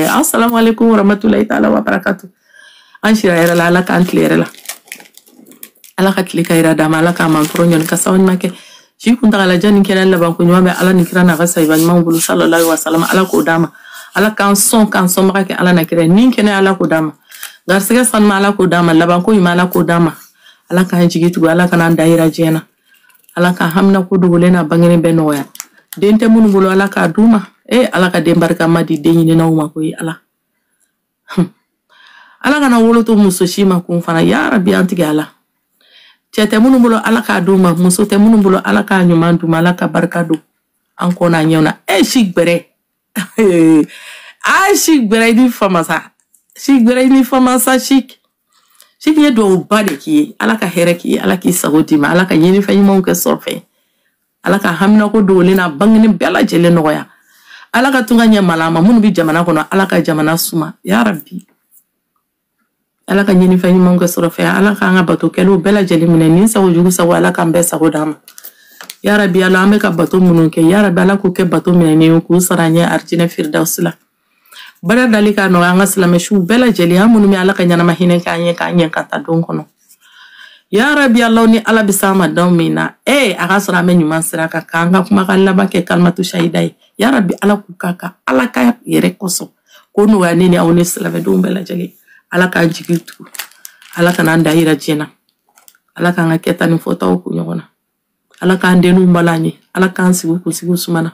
bɛn. Assalamu alaikum warahmatullahi ta'ala wa barakatuh. An sira yɛrɛ la, Ala k'an tile yɛrɛ la, Ala ka tile ka yira d'an ma, Ala k'an mantɔrɔ ɲɔni ka sababu ɲuman kɛ si kuntagalajan ni kɛnɛ laban ko ɲuman bɛ Ala ni kira n'a ka sahiba ɲumanw bolo sallallahu alaihi wasallam. Ala k'o d'an ma, Ala k'an sɔn k'an sɔnbaga kɛ Ala na kira ni kɛnɛ, Ala k'o d'an ma, garisɛgɛ sanuma Ala k'o d'an ma, labanko ɲuman Ala k'o d'an ma. Ala k'an jigi tugu, Ala kan'an da yira diɲɛ na, Ala k'an hamina ko dogolen n'a bangenen bɛɛ nɔgɔya. Den tɛ minnu bolo, Ala k'a d'u ma. E Ala ka den barikama di den ɲininaw ma koyi. Ala, Ala kana wolo to muso si ma kun fana, ya Rabbi. An tigɛ Ala. Cɛ tɛ minnu bolo, Ala k'a d'u ma. Muso tɛ minnu bolo, Ala k'a ɲuman d'u ma. Ala ka barika don an kɔ n'a ɲɛw na. E si gbɛrɛ, a si gbɛrɛ i ni famasa, si gbɛrɛ i ni famasa. Si si ye duwawuba de k'i ye. Ala ka hɛrɛ k'i ye, Ala k'i sago d'i ma, Ala ka ɲinifɛn ɲumanw kɛ sɔrɔ fɛn, Ala ka haminako dogolen n'a bangenen bɛɛ lajɛlen nɔgɔya. Ala ka tunga ɲɛ mala ma minnu bɛ jamana kɔnɔ, Ala ka jamana suma, ya Rabbi. Ala ka ɲinifɛn ɲumanw kɛ sɔrɔ fɛn, Ala k'an ka bato kɛlenw bɛɛ lajɛlen minɛ. Nin sago jugu sago, Ala k'an bɛɛ sago d'an ma, ya Rabbi. Ala, an bɛ ka bato minnu kɛ, ya Rabbi, Ala k'u kɛ bato minɛnen ye k'u sara ɲɛ arijinɛ firidawusi la. Baara dali k'a nɔgɔya an ka silamɛ suw bɛɛ lajɛlen, an minnu bɛ Ala ka ɲɛnama hinɛ k'an ye k'an ɲɛ ka taa don kɔnɔ, ya Rabbi. Ala ni Ala bɛ s'an ma don min na, e a ka sɔrɔ an bɛ ɲuman sira kan, k'an ka kumakan laban kɛ kalimatu shahida ye, ya Rabbi. Ala k'u k'a kan Ala ka yɛrɛ kosɔn k'o nɔgɔya ne ni aw ni silamɛdenw bɛɛ lajɛlen. Ala k'an jigi tugu, Ala kan'an da yira diɲɛ na, Ala k'an ka kɛta ni fɔtaw ku ɲɔgɔn na, Ala k'an denninw balo an ye, Ala k'an sigi kunsigiw sumana,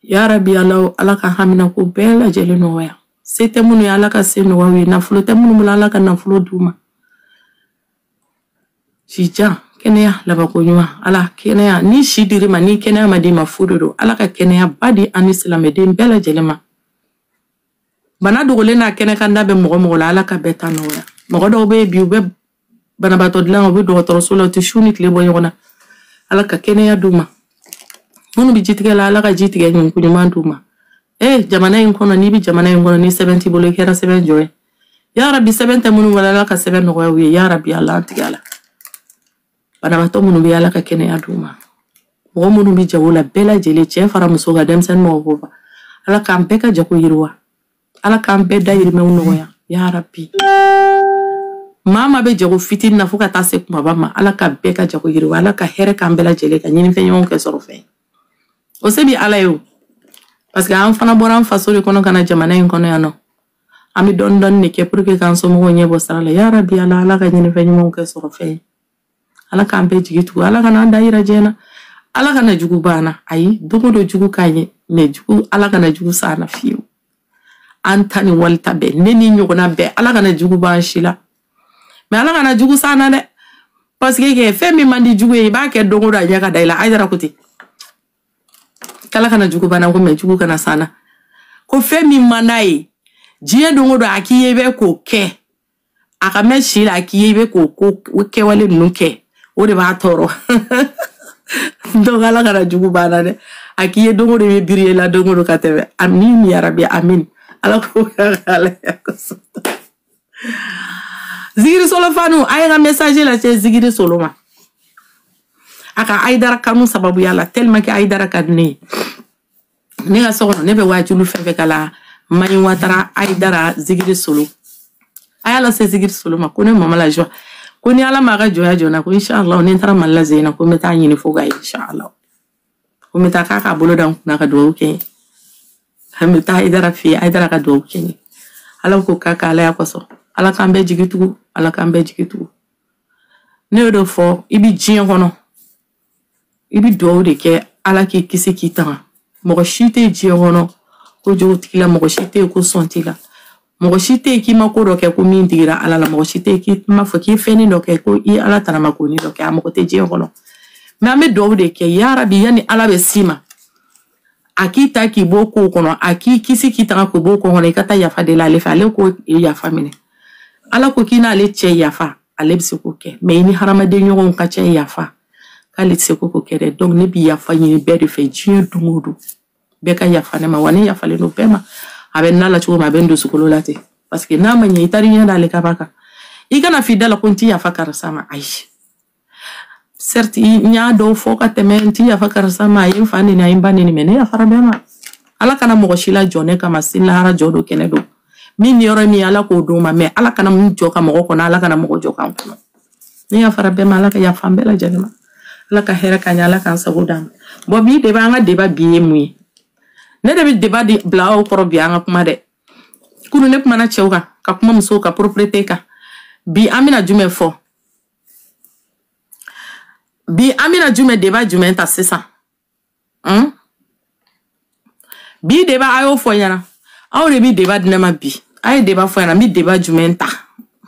ya Rabbi. Ala, Ala ka hamina ko bɛɛ lajɛlen nɔgɔya. Se tɛ minnu ye, Ala ka se nɔgɔya u ye. Nafolo tɛ minnu bolo, Ala ka nafolo d'u ma. Sijan, kɛnɛya, labanko ɲuman. Ala kɛnɛya ni si dir'i ma, ni kɛnɛya ma d'i ma, fu de don. Ala ka kɛnɛya ba di an ni silamɛden bɛɛ lajɛlen ma. Bana dogolen n'a kɛnɛ kan da bɛ mɔgɔ mɔgɔ la, Ala ka bɛɛ ta nɔgɔya. Mɔgɔ dɔw bɛ yen bi, u bɛ banabaatɔ dilan, u bɛ dɔgɔtɔrɔso la, u tɛ su ni tile bɔ ɲɔgɔn na. Ala ka kɛnɛya d'u ma. Minnu bɛ jitigɛ la, Ala ka ji tigɛ ɲuman ɲuman d'u ma. E jamana in kɔnɔ, n'i bɛ jamana in kɔnɔ, ni sɛbɛn t'i bolo, i kɛra sɛbɛn jɔ ye, ya Rabbi. Sɛbɛn tɛ minnu bolo, Ala ka sɛbɛn nɔgɔya u ye, ya Rabbi. Ala an tigɛ la. Banabaatɔ minnu bɛ, Ala ka kɛnɛya d'u ma. Mɔgɔ minnu bɛ jago la, bɛɛ lajɛlen, cɛ fara muso kan, denmisɛnnin, mɔgɔkɔrɔba, Ala k'an bɛɛ ka jago yiriwa, Ala k'an bɛɛ dayirimɛw nɔgɔya, ya Rabbi. Maa maa bɛ jago fitinin na fo ka taa se kumaba ma, Ala ka bɛɛ ka jago yiriwa. Ala ka hɛrɛ k'an bɛɛ lajɛlen ka ɲinifɛn ɲumanw kɛ sɔrɔ fɛn. O se bi Ala ye o, parce que an fana bɔra an faso de kɔnɔ ka na jamana in kɔnɔ yan nɔ. An bɛ dɔɔni dɔɔni de kɛ pour que k'an somɔgɔw ɲɛ bɔ sira la, ya Rabbi. Ala, Ala ka ɲinifɛn ɲumanw kɛ sɔrɔ fɛn ye. Ala k'an bɛɛ jigi tugu, Ala kana an da yira diɲɛ na, Ala kana jugu ban na. Ayi, don o don jugu k'an ye, mais jugu, Ala kana jugu s'an na fiyewu. An ta ni walita bɛɛ, ne ni ɲɔgɔnna bɛɛ, Ala kana jugu ban si la, mais Ala kana jugu s'an na dɛ, parce que kɛ fɛn min man di jugu ye, i b'a kɛ don o don a ɲɛ ka da i la. Ayidara ko ten k'Ala kana jugu banna ko, mais jugu kana s'an na. Ko fɛn min man d'a ye diɲɛ don o don, a k'i ye i bɛ k'o kɛ, a ka mɛn si la, a k'i ye i bɛ k'o ko kɛwale ninnu kɛ, o de b'a tɔɔrɔ. Donc Ala kana jugu banna dɛ, a k'i ye don o don i bɛ biri la don o don ka tɛmɛ. Amin ya Rabbi, amin. Ala k'o kɛ Ala ya kosɔn. Zigiri Solo fanu, a ye n ka message lase Zigiri Solo ma a ka Ayidara kanu sababuya la, tellement que Ayidara ka di ne ye. Ne ka so kɔnɔ, ne bɛ waajulu fɛn fɛn kala, Maɲi Watara, Ayidara, Zigiri Solo. A y'a lase Zigiri Solo ma ko ne Mama la joie, ko ni Ala m'a ka jɔnya jɔna, ko inshallah ni n taara Mali la zen na, ko n bɛ taa ɲini fo k'a ye, inshallah. Ko n bɛ taa k'a k'a bolo da n kunna ka dugawu kɛ n ye. N bɛ taa Ayidara fɛ yen, Ayidara ka dugawu kɛ n ye. Ala k'o k'a kɛ Ala ya kosɔn. Ala k'an bɛɛ jigi tugu, Ala k'an bɛɛ jigi tugu. Ne y'o de fɔ, i bɛ diɲɛ kɔnɔ, i bɛ dugawu de kɛ Ala k'i kisi k'i tanga. Mɔgɔ si tɛ diɲɛ kɔnɔ ko jogo tigi la, mɔgɔ si tɛ yen ko sɔn t'i la, mɔgɔ si tɛ yen k'i ma ko dɔ kɛ ko min digira Ala la, mɔgɔ si tɛ yen k'i ma fɔ k'i ye fɛnnin dɔ kɛ ko i Ala tana ma ko ni dɔ kɛ, a mɔgɔ tɛ diɲɛ kɔnɔ. Mais an bɛ dugawu de kɛ, ya Rabi, yanni Ala bɛ s'i ma, a k'i ta k'i bɔ kow kɔnɔ, a k'i kisi k'i tanga k'o bɔ ko kɔnɔ, i ka taa yafa deli ale fɛ, ale k'o yafa minɛ. Ala ko k'i n'ale cɛ yafa, ale bɛ se k'o kɛ, mais i ni hadamaden ɲɔgɔnw ka cɛ yafa, k'ale tɛ se k'o kɛ dɛ. Donc ne bɛ yafa ɲini bɛɛ de fɛ diɲɛ don o don, bɛɛ ka yafa ne ma. Wa ne yafalen don bɛɛ ma, a bɛ na la cogo min, a bɛ n dusukolo la ten, parce que n'a ma ɲɛ, i taara i ɲɛ d'ale kaba kan, i kana f'i da la ko n ti yafa karisa ma. Ayi, certes n y'a dɔw fɔ ka tɛmɛ, n ti yafa karisa ma, a ye n fa neni, a ye n ba neni, mais ne yafara bɛɛ ma. Ala kana mɔgɔ si la jɔ ne kama sini lahara jɔ don kɛnɛ don. Min ni yɔrɔ min Ala k'o d'o ma, mais Ala kana mun jɔ ka mɔgɔ kɔnɔ, Ala kana mɔgɔ jɔ k'an kɔnɔ. Ne yafara bɛɛ ma, Ala ka yafa an bɛɛ lajɛlen ma. Ala ka hɛrɛ ka ɲɛ, Ala k'an sago d'an ma. Bon bi débat, an ka débat bi ye mun ye? Ne de bɛ débat di bila aw kɔrɔ bi an ka kuma dɛ. Kunu ne kumana cɛw kan, ka kuma musow ka propreté kan. Bi an bɛna jumɛn fɔ? Bi an bɛna jumɛn débat jumɛn ta sisan? Bi débat a y'o fɔ ɲɛna. Aw de bi débat di ne ma bi. A ye débat fɔ ɲɛna, n bɛ débat jumɛn ta?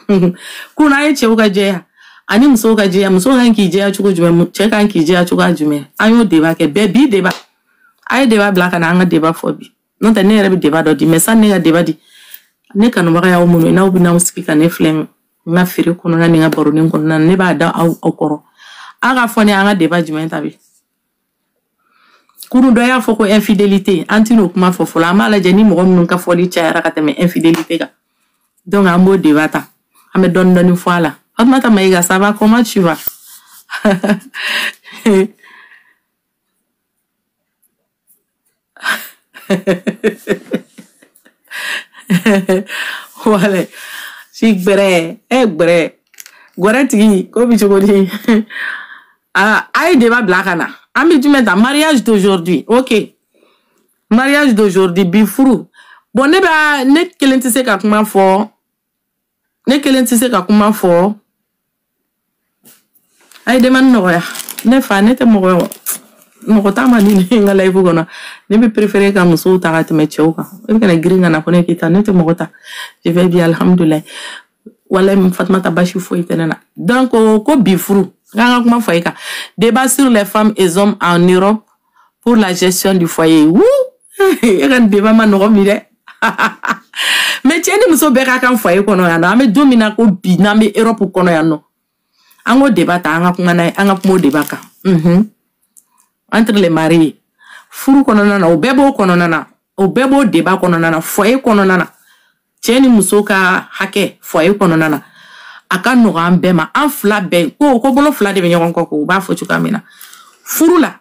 Kunu an ye cɛw ka jɛya ani musow ka jɛya, muso kan k'i jɛya cogo jumɛn, cɛ kan k'i jɛya cogoya jumɛn? An y'o débat kɛ bɛɛ. Bi débat, a ye débat bila ka na an ka débat fɔ bi. N'o tɛ ne yɛrɛ bɛ débat dɔ di, mais sani ne ka débat di, ne kanubaga y'aw minnu ye, n'aw bɛ n'aw sigi ka ne filɛ n ka feere kɔnɔna ni n ka baronin kɔnɔna na, ne b'a da aw kɔrɔ. Aw ka fɔ ne an ka débat jumɛn ta bi? Kunu dɔ y'a fɔ ko infidélité, an tɛn'o kuma fɔ fɔlɔ, an b'a lajɛ ni mɔgɔ minnu ka fɔli cayara ka tɛmɛ infidélité kan. Donc an b'o débat ta, an bɛ dɔɔni dɔɔni fɔ a la. Fatoumata Maïga, ça va, comment tu vas? Wala si gbɛrɛ e gbɛrɛ gbɛrɛ tigi ko bi cogo di? Ah, a ye débat bila ka na. An bɛ jumɛn ta? Mariage d'aujourd'hui. Ok, mariage d'aujourd'hui, bi furu. Bon, ne b'a ne kelen tɛ se ka kuma fɔ, ne kelen tɛ se ka kuma fɔ. A ye demande nɔgɔya ne fa, ne tɛ mɔgɔ mɔgɔ ta ma ni ne n ka live kɔnɔ. Ne bɛ préférer ka musow ta ka tɛmɛ cɛw kan. E bɛ kana girin ka na ko ne k'i ta, ne tɛ mɔgɔ ta. Je vais bien, alhamdulilayi. Walayi Fatumata basi foyi tɛ ne na. Donc ko bi furu, k'an ka kuma fɔ e kan. Débat sur les femmes et hommes en Europe pour la gestion du foyer. Wuu, e ka nin débat ma nɔgɔ bi dɛ. Mais cɛ ni muso bɛɛ ka kan foyer kɔnɔ yan nɔ. An bɛ don min na ko bi, n'an bɛ Europe kɔnɔ yan nɔ, an k'o débat ta, an ka kuma n'a ye, an ka kuma o débat kan. Entre les mariés, furu kɔnɔna na, o bɛɛ b'o kɔnɔna na, o bɛɛ b'o débat kɔnɔna na, foyer kɔnɔna na, cɛ ni muso ka hakɛ foyer kɔnɔna na, a ka nɔgɔ an bɛɛ ma, an fila bɛɛ ko bolo fila de bɛ ɲɔgɔn kɔ, ko u b'a fɔ cogoya min na furu la.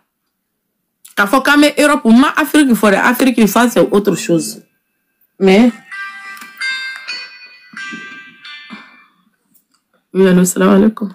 K'a fɔ k'an bɛ Europe, ma Afrique fɔ dɛ, Afrique ça c'est autre chose. Mais oui, allo, salam alaikum.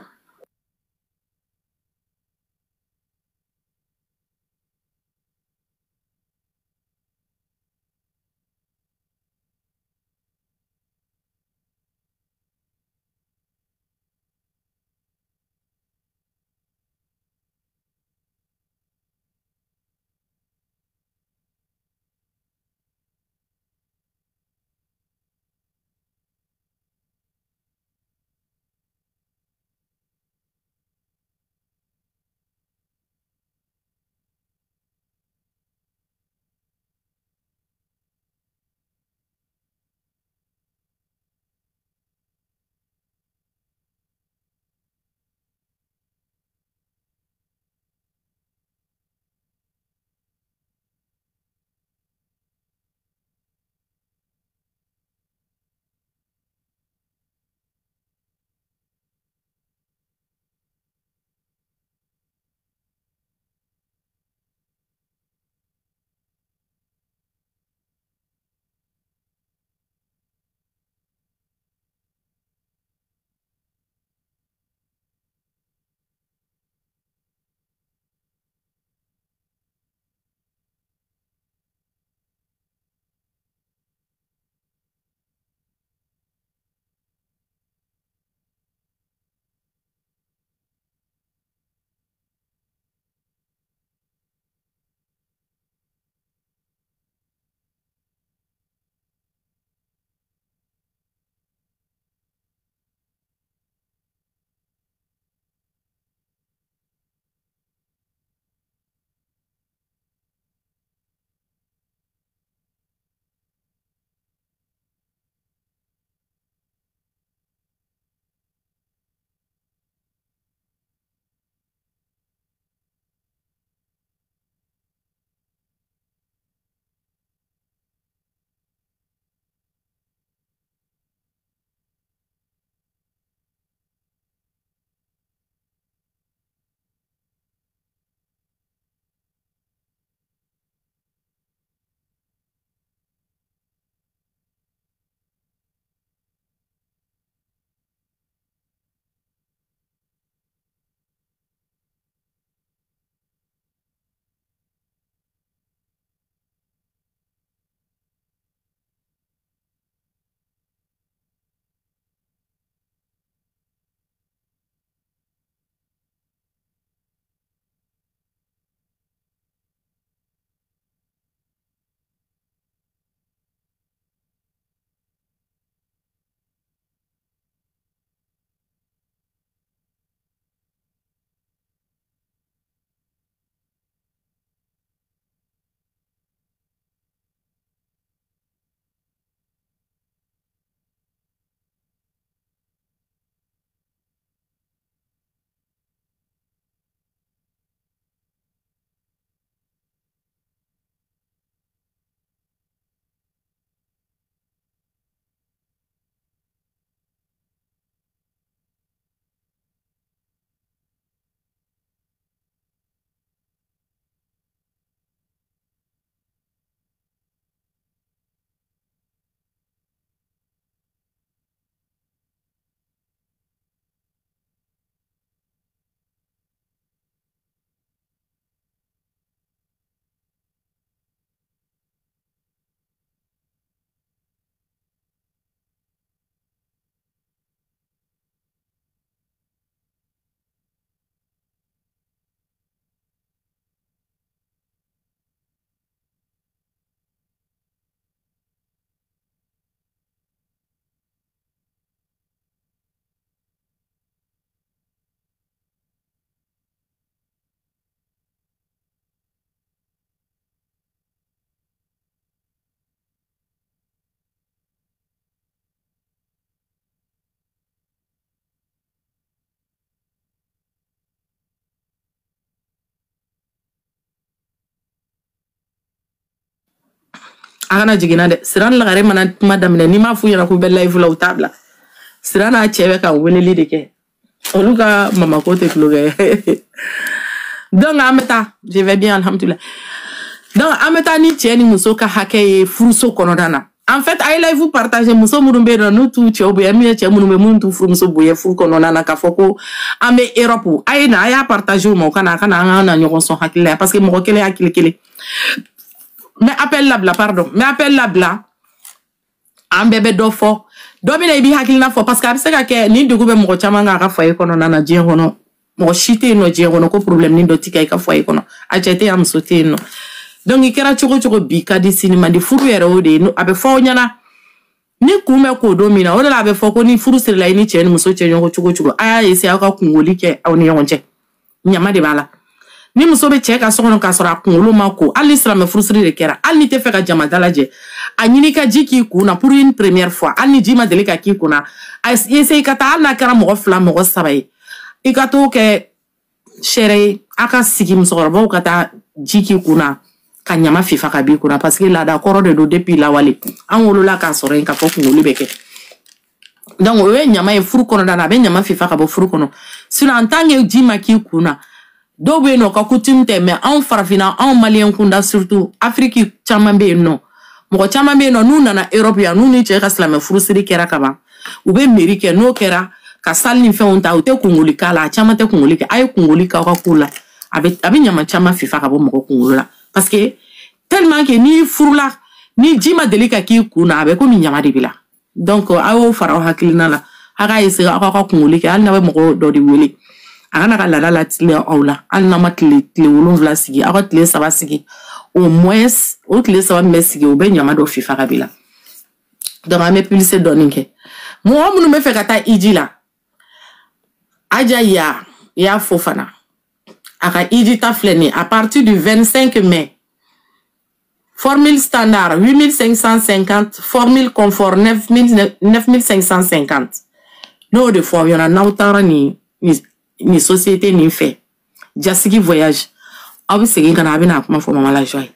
A kana jiginna dɛ. Sira ni lagare mana kuma daminɛ, n'i m'a f'u ɲɛna k'u bɛ live la, u t'a bila. Sira n'a cɛ bɛ ka weleli de kɛ, olu ka mamako tɛ tulo kɛ. Donc an bɛ taa, je vais bien, alhamdulilah. Donc an bɛ taa ni cɛ ni muso ka hakɛ ye furuso kɔnɔna na. En fait, a ye live partager. Muso minnu bɛ yen nɔ, n'u t'u cɛw bonya, min ye cɛ minnu bɛ minnu t'u furumuso bonya furu kɔnɔna na, k'a fɔ ko an bɛ Europe, a ye na, a y'a partager u ma, u ka na, a ka na, an ka na ɲɔgɔn sɔn hakili la, parce que mɔgɔ kelen hakili kelen. N bɛ appel labila, pardon, n bɛ appel labila. An bɛɛ bɛ dɔ fɔ, dɔ bɛ na, i b'i hakilina fɔ, parce que a bɛ se ka kɛ nin degun bɛ mɔgɔ caman kan a ka foyer kɔnɔna na. Diɲɛ kɔnɔ, mɔgɔ si tɛ yen nɔ diɲɛ kɔnɔ ko problème ni dɔ ti kɛ i ka foyer kɔnɔ, a cɛ tɛ yen, a muso tɛ yen nɔ. Donc i kɛra cogo cogo, bi ka di, sini man di, furu yɛrɛ o de ye. A bɛ fɔ aw ɲɛna ni kun bɛ k'o don min na, o de la a bɛ fɔ ko ni furu sirila i ni cɛ ni muso cɛ ɲɔgɔn cogo cogo, a y'a essayer aw ka kungoli kɛ aw ni ɲɔgɔn cɛ. Ɲama de b'a la. Ni muso bɛ cɛ ka so kɔnɔ k'a sɔrɔ a kunkolo ma ko, hali ni silamɛ furusiri de kɛra, hali ni tɛ fɛ ka jama dalajɛ, a ɲini ka ji k'i kun na pour une première fois. Hali ni ji ma deli ka k'i kun na, a essayer ka taa, hali n'a kɛra mɔgɔ fila, mɔgɔ saba ye, i ka t'o kɛ sɛrɛ ye, a ka sigi, musokɔrɔbaw ka taa ji k'i kun na ka ɲama fifa ka b'i kunna, parce que laada kɔrɔ de don. Depuis lawale, an wolola k'a sɔrɔ yen k'a fɔ kunkolo bɛ kɛ. Donc o ye ɲama ye furu kɔnɔna na, a bɛ ɲama fifa ka bɔ furu kɔnɔ. Sinon, en tant que ji ma k'i kun na, dɔw bɛ yen nɔ ka coutume tɛ, mais anw farafinna, anw maliyɛn kunda, surtout Afiriki caman bɛ yen nɔ, mɔgɔ caman bɛ yen nɔ, n'u nana Europe yan, n'u ni cɛ ka silamɛ furusiri kɛra ka ban, u bɛ mairie kɛ, n'o kɛra ka sali ni fɛnw ta, u tɛ kungoli k'a la, a caman tɛ kungoli kɛ. A ye kungoli k'aw ka ko la, a bɛ ɲama caman fifa ka bɔ mɔgɔ kunkolo la, parce que tellement que n'i furula, ni ji ma deli ka k'i kun na, a bɛ komi ɲama de b'i la. Donc a y'o fara aw hakilina la, a k'a essayer aw ka kungoli kɛ, hali n'a bɛ mɔgɔ dɔ de wele a kana ka laada latilen aw la. Hali n'a ma tile 7 sigi, aw ka tile 3 sigi au moins, o tile 3 min bɛ sigi, o bɛ ɲama dɔ fifa ka b'i la. Donc an bɛ publicité dɔɔni kɛ. Mɔgɔ minnu bɛ fɛ ka taa iji la, Aja ya y'a fɔ fana, a ka iji ta filɛ nin ye, à partir du 25 mai, formule standard 8550, formule confort 9550. N'o de fɔ aw ɲɛna, n'aw taara nin société nin fɛ, Jasigi Voyage, aw bɛ segin ka na, a bɛ na kuma fɔ Mama la Joie ye.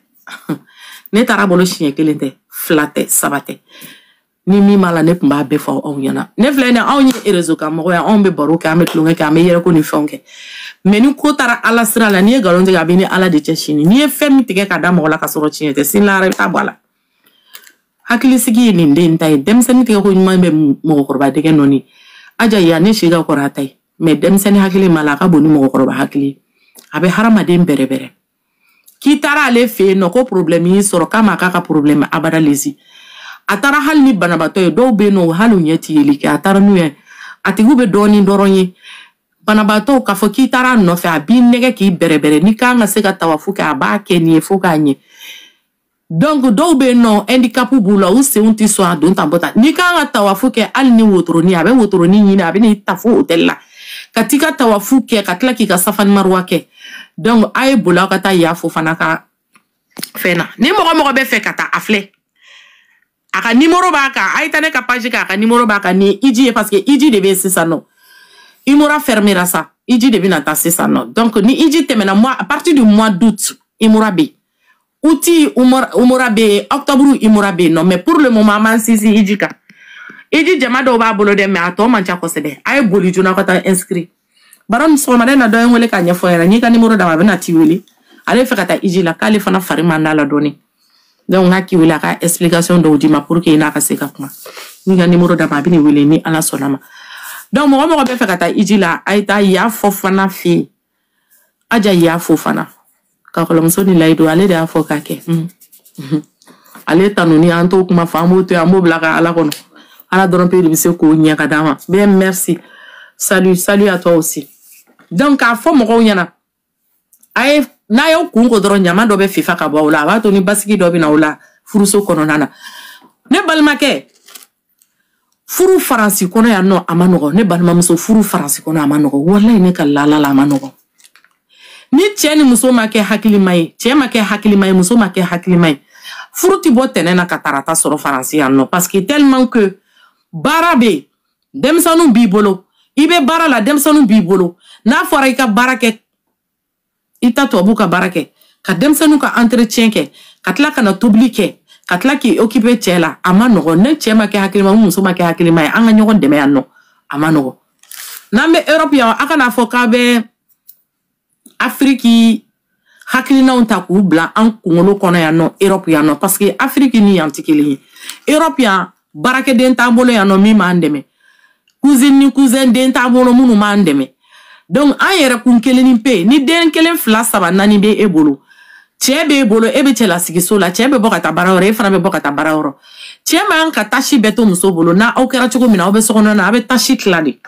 Ne taara bolo siɲɛ kelen tɛ, fila tɛ, saba tɛ, ni min b'a la, ne tun b'a bɛɛ fɔ aw ɲɛna. Ne filɛ nin, anw ye réseau kan mɔgɔ ye, anw bɛ baro kɛ, an bɛ tulonkɛ kɛ, an bɛ yɛrɛko ni fɛnw kɛ, mais ni ko taara Ala sira la, n'i ye nkalon tigɛ, a bɛ ni Ala de cɛ sini. N'i ye fɛn min tigɛ ka da mɔgɔ la ka sɔrɔ tiɲɛ tɛ, sini lahara i bɛ taa bɔ a la. Hakilisigi ye nin den ta ye. Denmisɛnnin tigɛ ko ɲuman bɛ mɔgɔkɔrɔba dɛgɛ nɔni. Aja ya, ne si ka kɔrɔ a ta ye, mais denmisɛnnin hakili ma la, a ka bon ni mɔgɔkɔrɔba hakili ye. A bɛ hadamaden bɛrɛbɛrɛ. K'i taara ale fɛ yen nɔ ko problème y'i sɔrɔ, k'a ma k'a ka problème abada lesi. A taara hali ni banabaatɔ ye, dɔw bɛ yen nɔ, hali u ɲɛ ti yeli kɛ, a taara n'u ye, a tigiw bɛ dɔɔnin dɔrɔn ye. Banabaatɔw k'a fɔ k'i taara a nɔfɛ, a b'i nɛgɛ k'i bɛrɛbɛrɛ. N'i kan ka se ka tawafu kɛ, a b'a kɛ nin ye fo k'a ɲɛ. Donc dɔw bɛ yen nɔ, handicap b'u la, u senw tɛ sɔn a don tan bɔ tan. N'i kan ka tawafu kɛ, hali ni wotoroni, a bɛ wotoroni ɲini, a bɛ n'i ta fo hôtel la ka t'i ka tawafu kɛ, ka tila k'i ka safani maruwa kɛ. Donc a ye boli, aw ka taa Yafo fana ka fɛn na. Ni mɔgɔ mɔgɔ bɛ fɛ ka taa, a filɛ, a ka numéro b'a kan. A ye taa ne ka page kan, a ka numéro b'a kan. Ni iji ye, parce que iji de bɛ yen sisan nɔ, Imora fermera sa, iji de bɛna taa sisan nɔ. Donc ni iji tɛmɛna, mois, à partir du mois d'août, Imora bɛ yen, août Umura bɛ yen, octobre Imora bɛ yen nɔ. Mais pour le moment, an b'an sinsin iji kan. Iji jama dɔw b'a bolo dɛ, mais a tɔ man ca kosɛbɛ. A ye boli joona ka taa inscrit. Baro sɔgɔmada in na, dɔ ye n wele k'a ɲɛfɔ ɲɛna, n'i ka numéro d'a ma, a bɛna t'i wele. Ale bɛ fɛ ka taa iji la, k'ale fana fari man d'a la dɔɔni. Donc n k'a k'i wele, a ka explication dɔw d'i ma pour que i n'a ka se ka kuma. N'i ka numéro d'a ma, a bɛ n'i wele ni Ala sɔnna ma. Donc mɔgɔ mɔgɔ bɛ fɛ ka taa iji la, a ye taa Yafɔ fana fɛ yen. Aja Yafo fana ka kɔlɔmuso ni layidu, ale de y'a fɔ k'a kɛ. Ale tanuni, an t'o kuma fɔ, an b'o to yen, an b'o bila ka Ala kɔnɔ. Ala dɔrɔn pe de bɛ se k'o ɲɛ ka d'an ma. Bien, merci, salut, salut à toi aussi. Donc k'a fɔ mɔgɔw ɲɛna, a ye n'a y'aw kun ko dɔrɔn, ɲama dɔ bɛ fifa ka bɔ aw la, a b'a to ni basigi dɔ bɛ na aw la furuso kɔnɔna na. Ne balimakɛ, furu Faransi kɔnɔ yan nɔ, a ma nɔgɔ. Ne balimamuso, furu Faransi kɔnɔ, a ma nɔgɔ. Walayi, ne ka lala la, a ma nɔgɔ. Ni cɛ ni muso ma kɛ hakilima ye, cɛ ma kɛ hakilima ye, muso ma kɛ hakilima ye, furu ti bɔ tɛnɛ na ka tarata sɔrɔ Faransi yan nɔ, parce que tellement que baara bɛ yen, denmisɛnninw b'i bolo, i bɛ baara la, denmisɛnninw b'i bolo. N'a fɔra i ka baara kɛ, i ta tubabu ka baara kɛ, ka denmisɛnninw ka entretien kɛ, ka tila ka na tobili kɛ, ka Ka tila k'i occuper cɛ la, a ma nɔgɔ. Ne cɛ ma kɛ hakilima, muso ma kɛ hakilima ye, an ka ɲɔgɔn dɛmɛ yan nɔ, a ma nɔgɔ. N'an bɛ Europe yan, a kana fɔ k'a bɛ Afiriki hakilinaw ta k'u bila an kunkolo kɔnɔ yan nɔ, Europe yan nɔ, parce que Afiriki ni yan tɛ kelen ye. Europe yan, baarakɛden t'an bolo yan nɔ min b'an dɛmɛ, cousine ni cousin den t'an bolo minnu b'an dɛmɛ. Donc an yɛrɛ kun kelen ni pe, ni den kelen, fila, saba, naani bɛ e bolo, cɛ b'e bolo, e bɛ cɛlasigiso la, cɛ bɛ bɔ ka taa baara yɔrɔ, e fana bɛ bɔ ka taa baara yɔrɔ. Cɛ man ka tâche bɛɛ to muso bolo. N'a aw kɛra cogo min na, aw bɛ sokɔnɔ na, aw bɛ tâche tila de.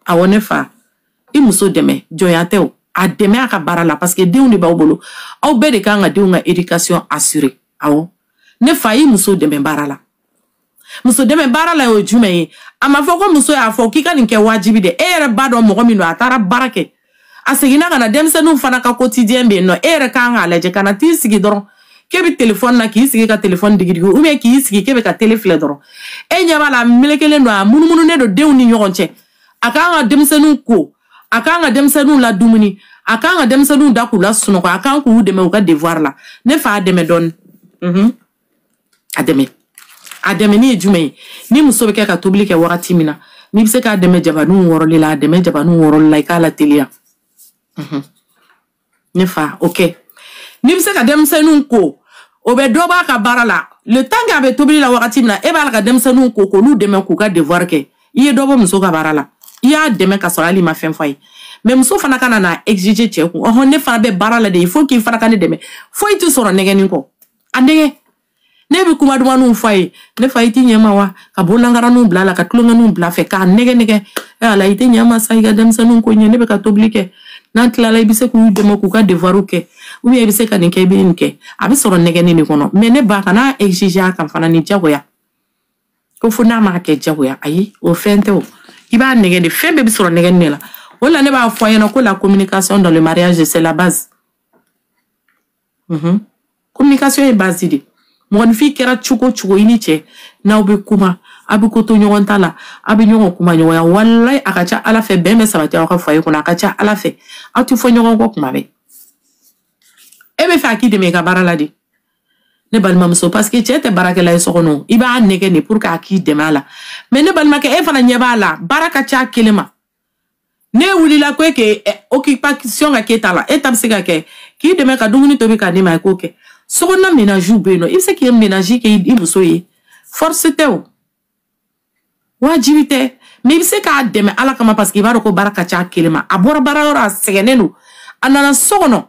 Awɔ, ne fa, i muso dɛmɛ, jɔnya tɛ o, a dɛmɛ a ka baara la, parce que denw de b'aw bolo, aw bɛɛ de kan ka denw ka éducation assurer. Awɔ, ne fa, i muso dɛmɛ baara la. Muso dɛmɛ baara la, o ye jumɛn ye? A ma fɔ ko muso y'a fɔ k'i ka nin kɛ wajibi dɛ. E yɛrɛ b'a dɔn mɔgɔ min don, a taara baara kɛ, a seginna ka na, denmisɛnninw fana ka quotidien bɛ yen nɔ, e yɛrɛ kan k'a lajɛ. Ka na t'i sigi dɔrɔn k'e bɛ telefɔni na, k'i sigi ka telefɔni digidigi, ou bien k'i sigi k'e bɛ ka télé filɛ dɔrɔn, e ɲɛ b'a la, a melekelen don, a munumununen don denw ni ɲɔgɔn cɛ. A kan ka denmisɛnninw ko, a kan ka denmisɛnninw la dumuni, a kan ka denmisɛnninw da k'u la sunɔgɔ, a kan k'u dɛmɛ u ka devoir la. Ne fa, a dɛmɛ dɔɔni. A dɛmɛ. A dɛmɛni ye jumɛn ye? Ni muso bɛ kɛ ka tobili kɛ wagati min na, n'i bɛ se k'a dɛmɛ jabaninw wɔrɔli la, a dɛmɛ jabaninw wɔrɔli la, i k'a la teliya. Ne fa, o kɛ. N'i bɛ se ka denmisɛnninw ko, o bɛ dɔ b'a ka baara la. Le temps que a bɛ tobili la wagati min na, e b'a la ka denmisɛnninw ko, k'olu dɛmɛ k'u ka devoir kɛ, i ye dɔ bɔ muso ka baara la, i y'a dɛmɛ ka sɔrɔ hali i ma fɛn fɔ a ye. Mais muso fana kana na exiger cɛ kun: ɔhɔn, ne fana bɛ baara la de, il faut k'i fana ka ne dɛmɛ. Foyi tɛ sɔrɔ nɛgɛnni kɔ, a nɛgɛ. Ne bɛ kuma dumanniw fɔ a ye. Ne fa, i ti ɲɛ ma wa? Ka bololankaraninw bila a la, ka tulonkɛninw bila a fɛ, k'a nɛgɛ nɛgɛ. E ala, i tɛ ɲɛ ma sa, i ka denmisɛnninw ko ɲɛ. Ne bɛ ka tobili kɛ, n'an tilala, i bɛ se k'u dɛmɛ k'u ka devoirw kɛ, ou bien i bɛ se ka nin kɛ, i bɛ nin kɛ. A bɛ sɔrɔ nɛgɛnni de kɔnɔ. Mais ne ba, kana exiger a kan fana ni jagoya, ko fo n'a m'a kɛ jagoya. Ayi, o fɛn tɛ o, i b'a nɛgɛ de. Fɛn bɛɛ bɛ sɔrɔ nɛgɛnni de la. O la ne b'a fɔ a ɲɛna ko la communication dans le mariage, c'est la base. Communication ye base de. Mɔgɔninfin kɛra cogo o cogo, i ni cɛ, n'aw bɛ kuma, a bɛ ko to ɲɔgɔn ta la, a bɛ ɲɔgɔn kuma ɲɔgɔnya, walayi, a ka ca Ala fɛ, bɛn bɛ sabati aw ka foyer kɔnɔ. A ka ca Ala fɛ, aw tɛ fɔ ɲɔgɔn kɔ kuma bɛɛ. E bɛ fɛ a k'i dɛmɛ i ka baara la de, ne balimamuso, parce que cɛ tɛ baarakɛla ye so kɔnɔ. I b'a nɛgɛ de pour que a k'i dɛmɛ a la. Mais ne balimakɛ, e fana ɲɛ b'a la, baara ka ca kelen ma. Ne wulila ko e ke occupation ka k'e ta la, e ta bɛ se ka kɛ k'i dɛmɛ ka dumuni tobi k'a d'i ma, i k'o kɛ. Sokɔnɔna ménage bɛ yen nɔ, i bɛ se k'i ménage kɛ i muso ye. Force tɛ o, wajibi tɛ, mais i bɛ se k'a dɛmɛ Ala kama, parce que i b'a dɔn ko baara ka ca kelen ma. A bɔra baara yɔrɔ, a sɛgɛnnen don, a nana so kɔnɔ,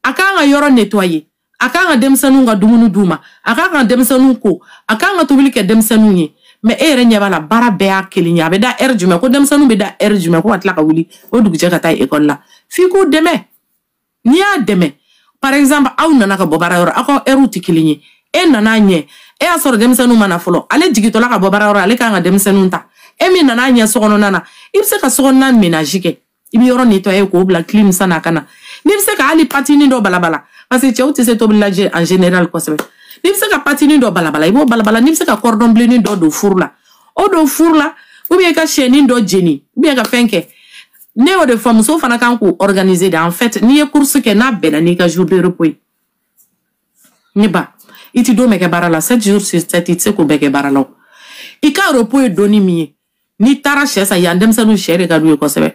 a kan ka yɔrɔ nettoyer, a kan ka denmisɛnninw ka dumuni d'u ma, a kan ka denmisɛnninw ko, a kan ka tobili kɛ denmisɛnninw ye. Mais e yɛrɛ ɲɛ b'a la, baara bɛɛ y'a kelen ye. A bɛ da heure jumɛn? Ko denmisɛnninw bɛ da heure jumɛn? Ko ka tila ka wuli o dugujɛ ka taa école la, f'i k'u dɛmɛ. N'i y'a dɛmɛ, par exemple, aw nana ka bɔ baara yɔrɔ, aw ka heure tɛ kelen ye, e nana ɲɛ, e y'a sɔrɔ denmisɛnninw ma na fɔlɔ. Ale jigintɔla ka bɔ baara yɔrɔ, ale kan ka denmisɛnninw ta. E min nana ɲɛ sokɔnɔna na, i bɛ se ka sokɔnɔna ménage kɛ, i bɛ yɔrɔ nettoyer k'o bila clim san'a ka na. N'i bɛ se ka hali pâtinin dɔ balabala, parce que cɛw tɛ se tobili la en général kosɛbɛ, n'i bɛ se ka pâtinin dɔ balabala, i b'o balabala. N'i bɛ se ka cordon bleu dɔ don four la, o don four la, ou bien i ka sɛnin dɔ jeni, ou bien ka fɛn kɛ. Ne y'o de fɔ, muso fana kan k'o organiser de. En fait, n'i ye course kɛ, n'a bɛnna n'i ka jour de repos ye, ne ba, i ti don bɛɛ kɛ baara la. 7 jours sur 7, i tɛ se k'o bɛɛ kɛ baara la o. I ka repos ye donni min ye, n'i taara sɛ san yan, denmisɛnninw, sɛ de ka d'u ye kosɛbɛ,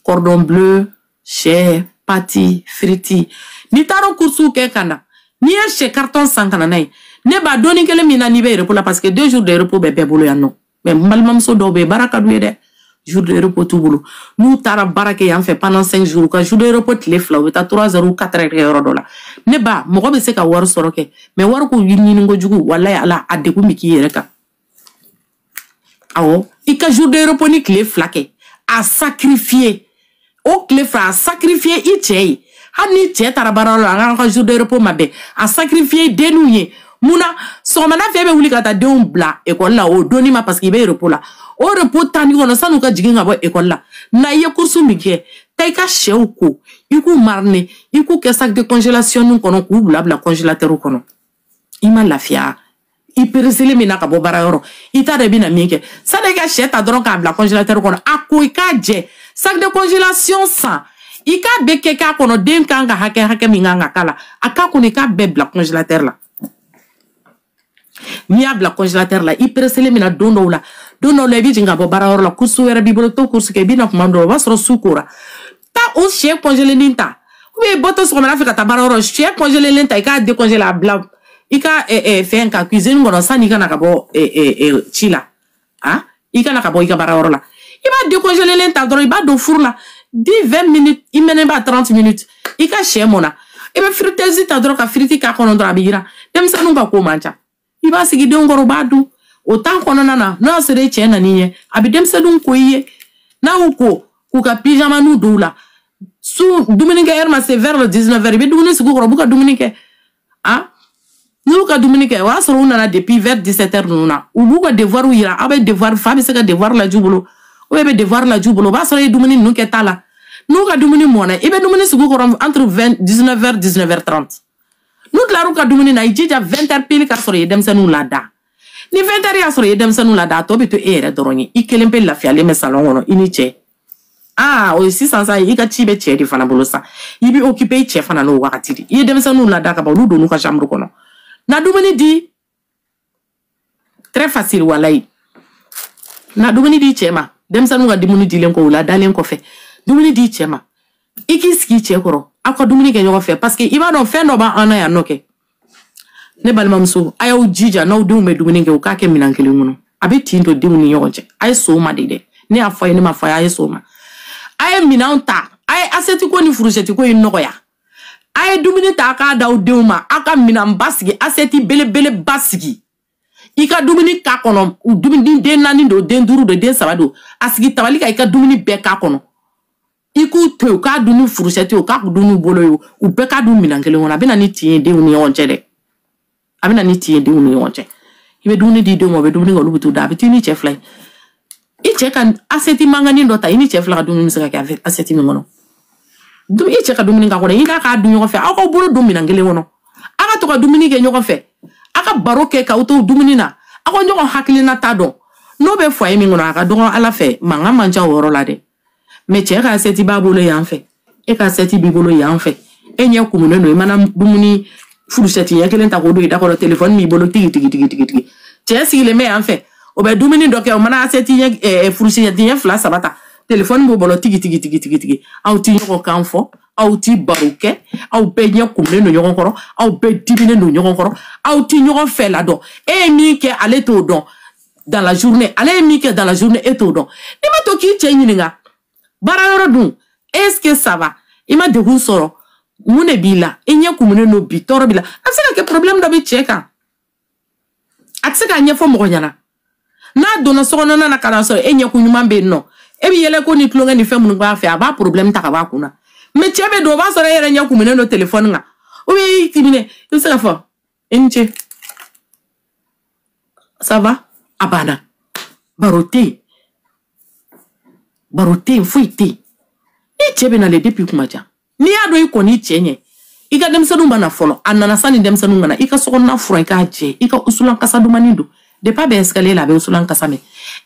cordon bleu, sɛ, pâtes, frites. N'i taara course kɛ ka na, n'i ye sɛ carton san ka na n'a ye, ne ba, donni kelen min na n'i bɛ repos la, parce que 2 jours de repos bɛ bɛɛ bolo yan nɔ. Mais n balimamuso dɔw bɛ yen, baara ka d'u ye dɛ, jour de repos t'u bolo. N'u taara baara kɛ yan fɛ pendant 5 jours, u ka jour de repos tile 2, u bɛ taa 3 heures ou 4 heures kɛ yɔrɔ dɔ la. Ne ba, mɔgɔ bɛ se ka wari sɔrɔ kɛ, mais wari ko ɲini kojugu, walayi Ala, a degun bɛ k'i yɛrɛ kan. Awɔ, i ka jour de repos ni tile 2 kɛ, a sacrifier o tile 2, a sacrifier i cɛ ye. Hali ni cɛ taara baarayɔrɔ la, an ka jour de repos ma bɛn, a sacrifier denninw ye. Munna sɔgɔmada fɛ, e bɛ wuli ka taa denw bila ekɔli la o donni ma, parce que i bɛ repos la. O repos tan kɔnɔ, san'u ka jigin ka bɔ ekɔli la na, i ye course min kɛ, taa i ka sɛw ko, i k'u mariner, i k'u kɛ sac de congélation kɔnɔ, k'u bila bila congélateur kɔnɔ. I ma lafiya, i pereselen min na ka bɔ baara yɔrɔ, i t'a dɔn i bɛna min kɛ. Sani i ka sɛ ta dɔrɔn k'a bila congélateur kɔnɔ, a ko i k'a jɛ, sac de congélation san, i k'a bɛɛ kɛ k'a kɔnɔ, den kan ka hakɛ hakɛ min kan ka k'a la, a k'a kɔnɔ, i k'a bɛɛ bila congélateur la. N'i y'a bila congélateur la, i presselen bɛna don dɔw la. Don dɔw la i bɛ jigin ka bɔ baarayɔrɔ la, course wɛrɛ b'i bolo, to course kɛ, i bɛ na tuma dɔw la, o b'a sɔrɔ su kora. Taa o sɛ congelé ta. Ou bien bɔtɔ sɔgɔmada fɛ ka taa baarayɔrɔ, sɛ congelé ta, i k'a décongelé a bila i ka fɛn ka cuisine kɔnɔ sanni i ka na ka bɔ ci la. Ah, i ka na ka bɔ i ka baarayɔrɔ la. I b'a décongelé ta dɔrɔn, i b'a don four la 10 20 minutes, i mɛnɛ b'a 30 minutes. I ka sɛ mɔnna. I bɛ friteuse ta dɔrɔn ka frite k'a kɔnɔ dɔrɔn, a bɛ yiran. Denmisɛnninw ka ko man ca. I b'a sigi denw kɔrɔ, u b'a dun. O temps kɔnɔna na, n'o y'a sɔrɔ e cɛ nan'i ɲɛ, a bɛ denmisɛnninw ko i ye. N'a y'u ko k'u ka pyjama-niw don u la, su dumuni kɛ heure ma se vers le 19 heures, i bɛ dumuni sigi u kɔrɔ, u b'u ka dumuni kɛ. Ah, n'u ka dumuni kɛ, o y'a sɔrɔ u nana depuis vers 17 heures ninnu na, u b'u ka devoir yira. Aw bɛ devoir, fa bɛ se ka devoir lajɛ u bolo, ou bien bɛ devoir lajɛ u bolo, o b'a sɔrɔ i ye dumuni ninnu kɛ ta la. N'u ka dumuni mɔnna, i bɛ dumuni sigi u kɔrɔ entre 20 19 heures 19 heures 30. N'u tilar'u ka dumuni na, i jija 20 heures pile ka sɔrɔ i ye denmisɛnninw lada. Ni 20 heures y'a sɔrɔ i ye denmisɛnninw lada, a tɔ bɛ to e yɛrɛ dɔrɔn ye. I kelen pe lafiyalen bɛ salon kɔnɔ, i ni cɛ. Ah, o ye sisan sa, i ka ci bɛ cɛ de fana bolo sa. I bɛ occuper i cɛ fana n'o wagati de. I ye denmisɛnninw lada ka ban, olu donn'u ka chambre kɔnɔ. Na dumuni di, très facile walayi. Na dumuni di cɛ ma, denmisɛnninw ka dumuni dilen kɔ, u ladalen kɔfɛ, dumuni di cɛ ma. I k'i sigi cɛ kɔrɔ, aw ka dumuni kɛ ɲɔgɔn fɛ, parce que i b'a dɔn fɛn dɔ b'an na yan nɔ kɛ. Ne balimamuso, a y'aw jija n'aw denw bɛ dumuni kɛ, u k'a kɛ minɛn kelen kɔnɔ. A bɛ tin to denw ni ɲɔgɔn cɛ. A ye so ma de dɛ. Ne y'a fɔ a ye, ne ma fɔ a ye, a ye so ma. A ye minɛnw ta, a ye assiette ko ni fourchette ko in nɔgɔya. A ye dumuni ta k'a d'aw denw ma, aw ka minɛnba sigi, assiette belebeleba sigi. I ka dumuni k'a kɔnɔ, dumuni den 4 don, den 5 don, den 3 don, a sigi tabali kan, i ka dumuni bɛɛ k'a kɔnɔ. I k'u to yen, u k'a dun ni fourchette ye, u k'a dun n'u bolo ye, u bɛɛ k'a dun minɛn kelen kɔnɔ. A bɛ na ni tin ye denw ni ɲɔgɔn cɛ dɛ. A bɛ na ni tin ye denw ni ɲɔgɔn cɛ. I bɛ dumuni di denw ma, u bɛ dumuni kɛ, olu bɛ t'u da. A bɛ t'i ni cɛ fila ye. I cɛ ka assiette mankannin dɔ ta, i ni cɛ fila ka dumuni bɛ se ka kɛ assiette min kɔnɔ. I cɛ ka dumuni k'a kɔnɔ, i n'a k'a dun ɲɔgɔn fɛ, aw k'aw bolo don minɛn kelen kɔnɔ. Aw ka to ka dumuni kɛ ɲɔgɔn fɛ. Aw ka baro kɛ k'aw to dumuni na. Aw ka ɲɔgɔn hakilina ta dɔn. N'o bɛ foyer min kɔnɔ, a ka dɔgɔ Ala fɛ, mankan man ca o yɔrɔ la dɛ. Mais cɛ ka assiette b'a bolo yan fɛ, e ka assiette b'i bolo yan fɛ. E ɲɛ kumunen don, i mana dumuni fourchette ɲɛ kelen ta k'o don i da kɔrɔ, téléphone b'i bolo tigi tigi tigi tigi tigi. Cɛ sigilen bɛ yan fɛ, o bɛ dumuni dɔ kɛ, o mana assiette ɲɛ fourchette ɲɛ 2 3 ta, téléphone b'o bolo tigi tigi tigi tigi tigi. Aw ti ɲɔgɔn kan fɔ, aw ti baro kɛ, aw bɛɛ ɲɛ kumunen don ɲɔgɔn kɔrɔ, aw bɛɛ diminen don ɲɔgɔn kɔrɔ, aw ti ɲɔgɔn fɛ la dɔn. E ye min kɛ, ale t'o dɔn dans la journée, ale ye min kɛ dans la journée, e t'o dɔn. N'i ma to k'i cɛ ɲininka baara yɔrɔ dun, est-ce que ça va, i ma degun sɔrɔ, mun de b'i la, i ɲɛ kumunen don bi, tɔɔrɔ b'i la, a bɛ se ka kɛ problème dɔ bɛ cɛ kan, a tɛ se k'a ɲɛfɔ mɔgɔ ɲɛna. N'a donna sokɔnɔna na ka na sɔrɔ e ɲɛkun ɲuman bɛ yen nɔ, e bɛ yɛlɛ ko ni tulonkɛ ni fɛn minnu b'a fɛ, a b'a problème ta ka bɔ a kun na. Mais cɛ bɛ don, o b'a sɔrɔ e yɛrɛ ɲɛ kumunen don téléphone kan, ou bien i timinen, i bɛ se ka fɔ i ni ce, ça va, a banna. Baro tɛ yen, baro tɛ yen, foyi tɛ yen. Ni cɛ bɛ nalen depuis kuma jan, n'i y'a dɔn i kɔni cɛ ɲɛ, i ka denmisɛnninw ma na fɔlɔ, a nana sanni denmisɛnninw ka na, i ka sokɔnɔna furan, i k'a jɛ, i ka usulan kasa dumannin don. Depuis a bɛ escalier la, a bɛ usulan kasa mɛn.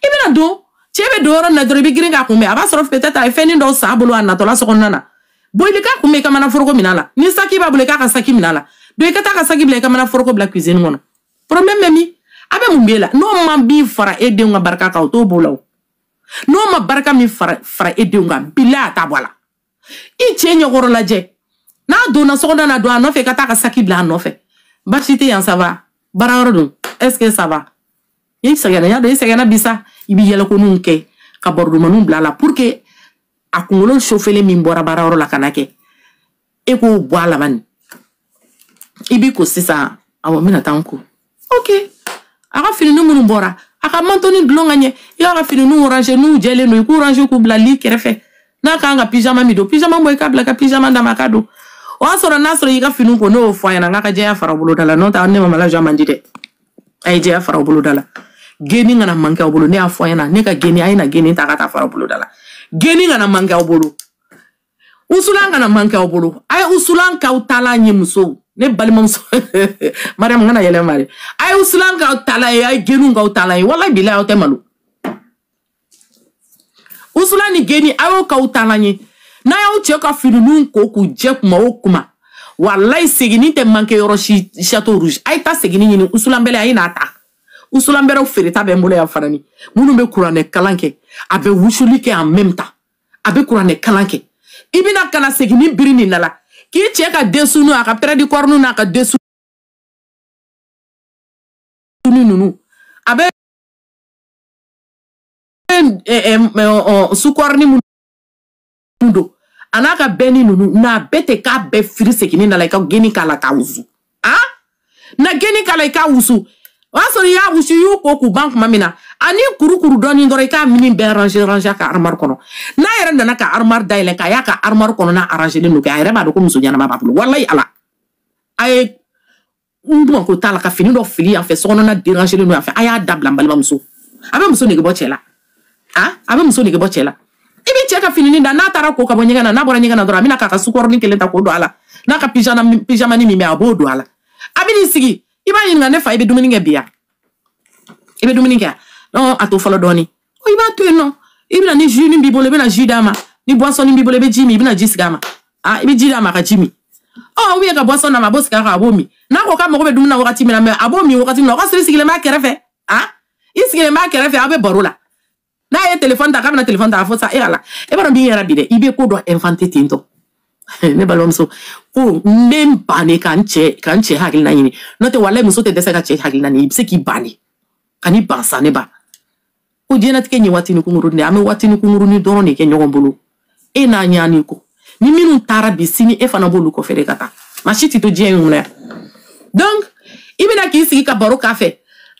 I bɛna don, cɛ bɛ don yɔrɔ min na dɔrɔn, i bɛ girin k'a kunbɛn. A b'a sɔrɔ peut-être a ye fɛnnin dɔw san a bolo a natɔla sokɔnɔna na. Bon, i bɛ k'a kunbɛn i ka mana foroko minɛ a la. Ni saki b'a bolo, i k'a ka saki minɛ a la. Donc i ka taa ka saki bila, i ka mana foroko bila cuisine kɔnɔ. Problème bɛ min? A bɛ mun b'e la? N'o ma min fara e denw ka barika kan, o t'o b'o la o. N'o ma barika min fara e denw kan, bilahi a t'a bɔ a la. I cɛ ɲɛkɔrɔ lajɛ. N'a donna sokɔnɔ na, don a nɔfɛ, i ka taa ka saki bila a nɔfɛ. Baasi tɛ yan, ça va. Baara yɔrɔ dun, est-ce que ça va? I sɛgɛnna, y'a dɔn i sɛgɛnna bi sa, i bɛ yɛlɛkoninw kɛ ka barodumaninw bila a la pour que a kunkolo chauffelen min bɔra baara yɔrɔ la ka na kɛ, e k'o bɔ a la bani. I b'i ko sisan, awɔ, n bɛna taa n ko. Ok, a ka fininin minnu bɔra, a ka mantonin dulon ka ɲɛ, i y'a ka finininw ranger, n'u jɛlen don, i k'u ranger k'u bila lit kɛrɛfɛ. N'a kan ka pyjama min don, pyjama bɔ, i k'a bila ka pyjama d'a ma, a k'a don. O y'a sɔrɔ n'a sɔrɔ i ka finiw ko, n'o y'o fɔ a ɲɛna, n k'a ka jɛya fara boloda la, n'o tɛ ne ma lajɔ man di dɛ. A ye jɛya fara boloda la. Geni kana manquer aw bolo, ne y'a fɔ a ɲɛna, ne ka geni, a ye na geni ta ka taa fara boloda la. Geni kana manquer aw bolo. Usulan kana manquer aw bolo. A ye usulan k'aw taalan ye musow. Ne balimamuso Mariam kana yɛlɛ ma dɛ. A ye usulan k'aw taalan ye, a ye geniw k'aw taalan ye. Walahi bilahi aw tɛ malo. Usulan ni geni, a y'o k'aw taalan ye. N'a y'aw cɛ ka finininw ko k'u jɛ kuma o kuma, walahi seginni tɛ manquer yɔrɔ si. Château Rouge, a ye taa seginni ɲini, usulan bɛlɛ, a ye n'a ta. Wusulan bɛrɛw feereta bɛ n bolo yan fana ni minnu bɛ kuranɛ kalan kɛ, a bɛ wusuli kɛ en même temps, a bɛ kuranɛ kalan kɛ. I bɛna ka na segin ni biri nin na la k'i cɛ ka dessous, a ka près du corps n'a ka dessous ninnu, a bɛ sukɔrɔni minnu don, a n'a ka bɛnni ninnu n'a bɛɛ tɛ k'a bɛɛ firi seginni na la, i ka geni k'a la k'a wusu. Ah, na geni k'a la i k'a wusu, o y'a sɔrɔ i y'a wusu, i y'u ko k'u ban tuma min na, ani kurukuru dɔɔni dɔrɔn, i k'a mini bɛɛ ranger ranger ka armoire kɔnɔ. N'a yɛrɛ nana ka armoire dayɛlɛ k'a y'a ka armoire kɔnɔna arranger don kɛ, a yɛrɛ b'a dɔn ko muso ɲɛnama b'a bolo. Walayi ala, a ye n ko t'a la ka fini dɔ fili yan fɛ, sokɔnɔna déranger don yan fɛ, a y'a dabila. N balimamuso, a bɛ muso nege bɔ cɛ la. Ah, a bɛ muso nege bɔ cɛ la. I bɛ cɛ ka fininin da, n'a taara ko ka bɔ ɲɛgɛn na, n'a bɔra ɲɛgɛn na dɔrɔn, a bɛna k'a ka sukɔrɔnin kelen ta k'o don a la, n'a ka pyjama min bɛ, a b'o don a la. A bɛ n'i sigi, i b'a ɲininka: ne fa, i bɛ dumuni kɛ bi yan? I bɛ dumuni kɛ? Non, a to fɔlɔ dɔɔni. I b'a to yen nɔ, i bɛna ni jus b'i bolo, i bɛna jus d'a ma, ni boisson b'i bolo, i bɛ ji min, i bɛna ji sigi a ma. Ah, i bɛ ji d'a ma a ka ji min. Ɔ, ou bien ka boisson d'a ma, a b'o sigi a kan, a b'o min. N'a ko k'a mago bɛ dumuni na wagati min na, mais a b'o min wagati min na, o ka sɔrɔ i sigilen b'a kɛrɛfɛ. Ah, i sigilen b'a kɛrɛfɛ, aw bɛ baro la. N'a ye téléphone ta k'a bɛna téléphone ta, a fɔ sa: e ala, e b'a dɔn min yɛrɛ bi dɛ, i bɛ ko dɔ inventé ten tɔ. Ne balimamuso ko n bɛ n ban de ka n cɛ, ka n cɛ hakilina ɲini. N'o tɛ, walayi, muso tɛ dɛsɛ ka cɛ hakilina ɲini. I bɛ se k'i ban de, ka n'i ban sa. Ne ba ko diɲɛlatigɛ ye waatini kunkurunin de ye, an bɛ waatini kunkurunin dɔrɔn de kɛ ɲɔgɔn bolo, e n'a ɲani kɔ. Ni minnu taara bi, sini e fana b'olu kɔfɛ de ka taa. Maa si tɛ to diɲɛ in kɔnɔ yan. Donc i bɛna k'i sigi ka baro k'a fɛ,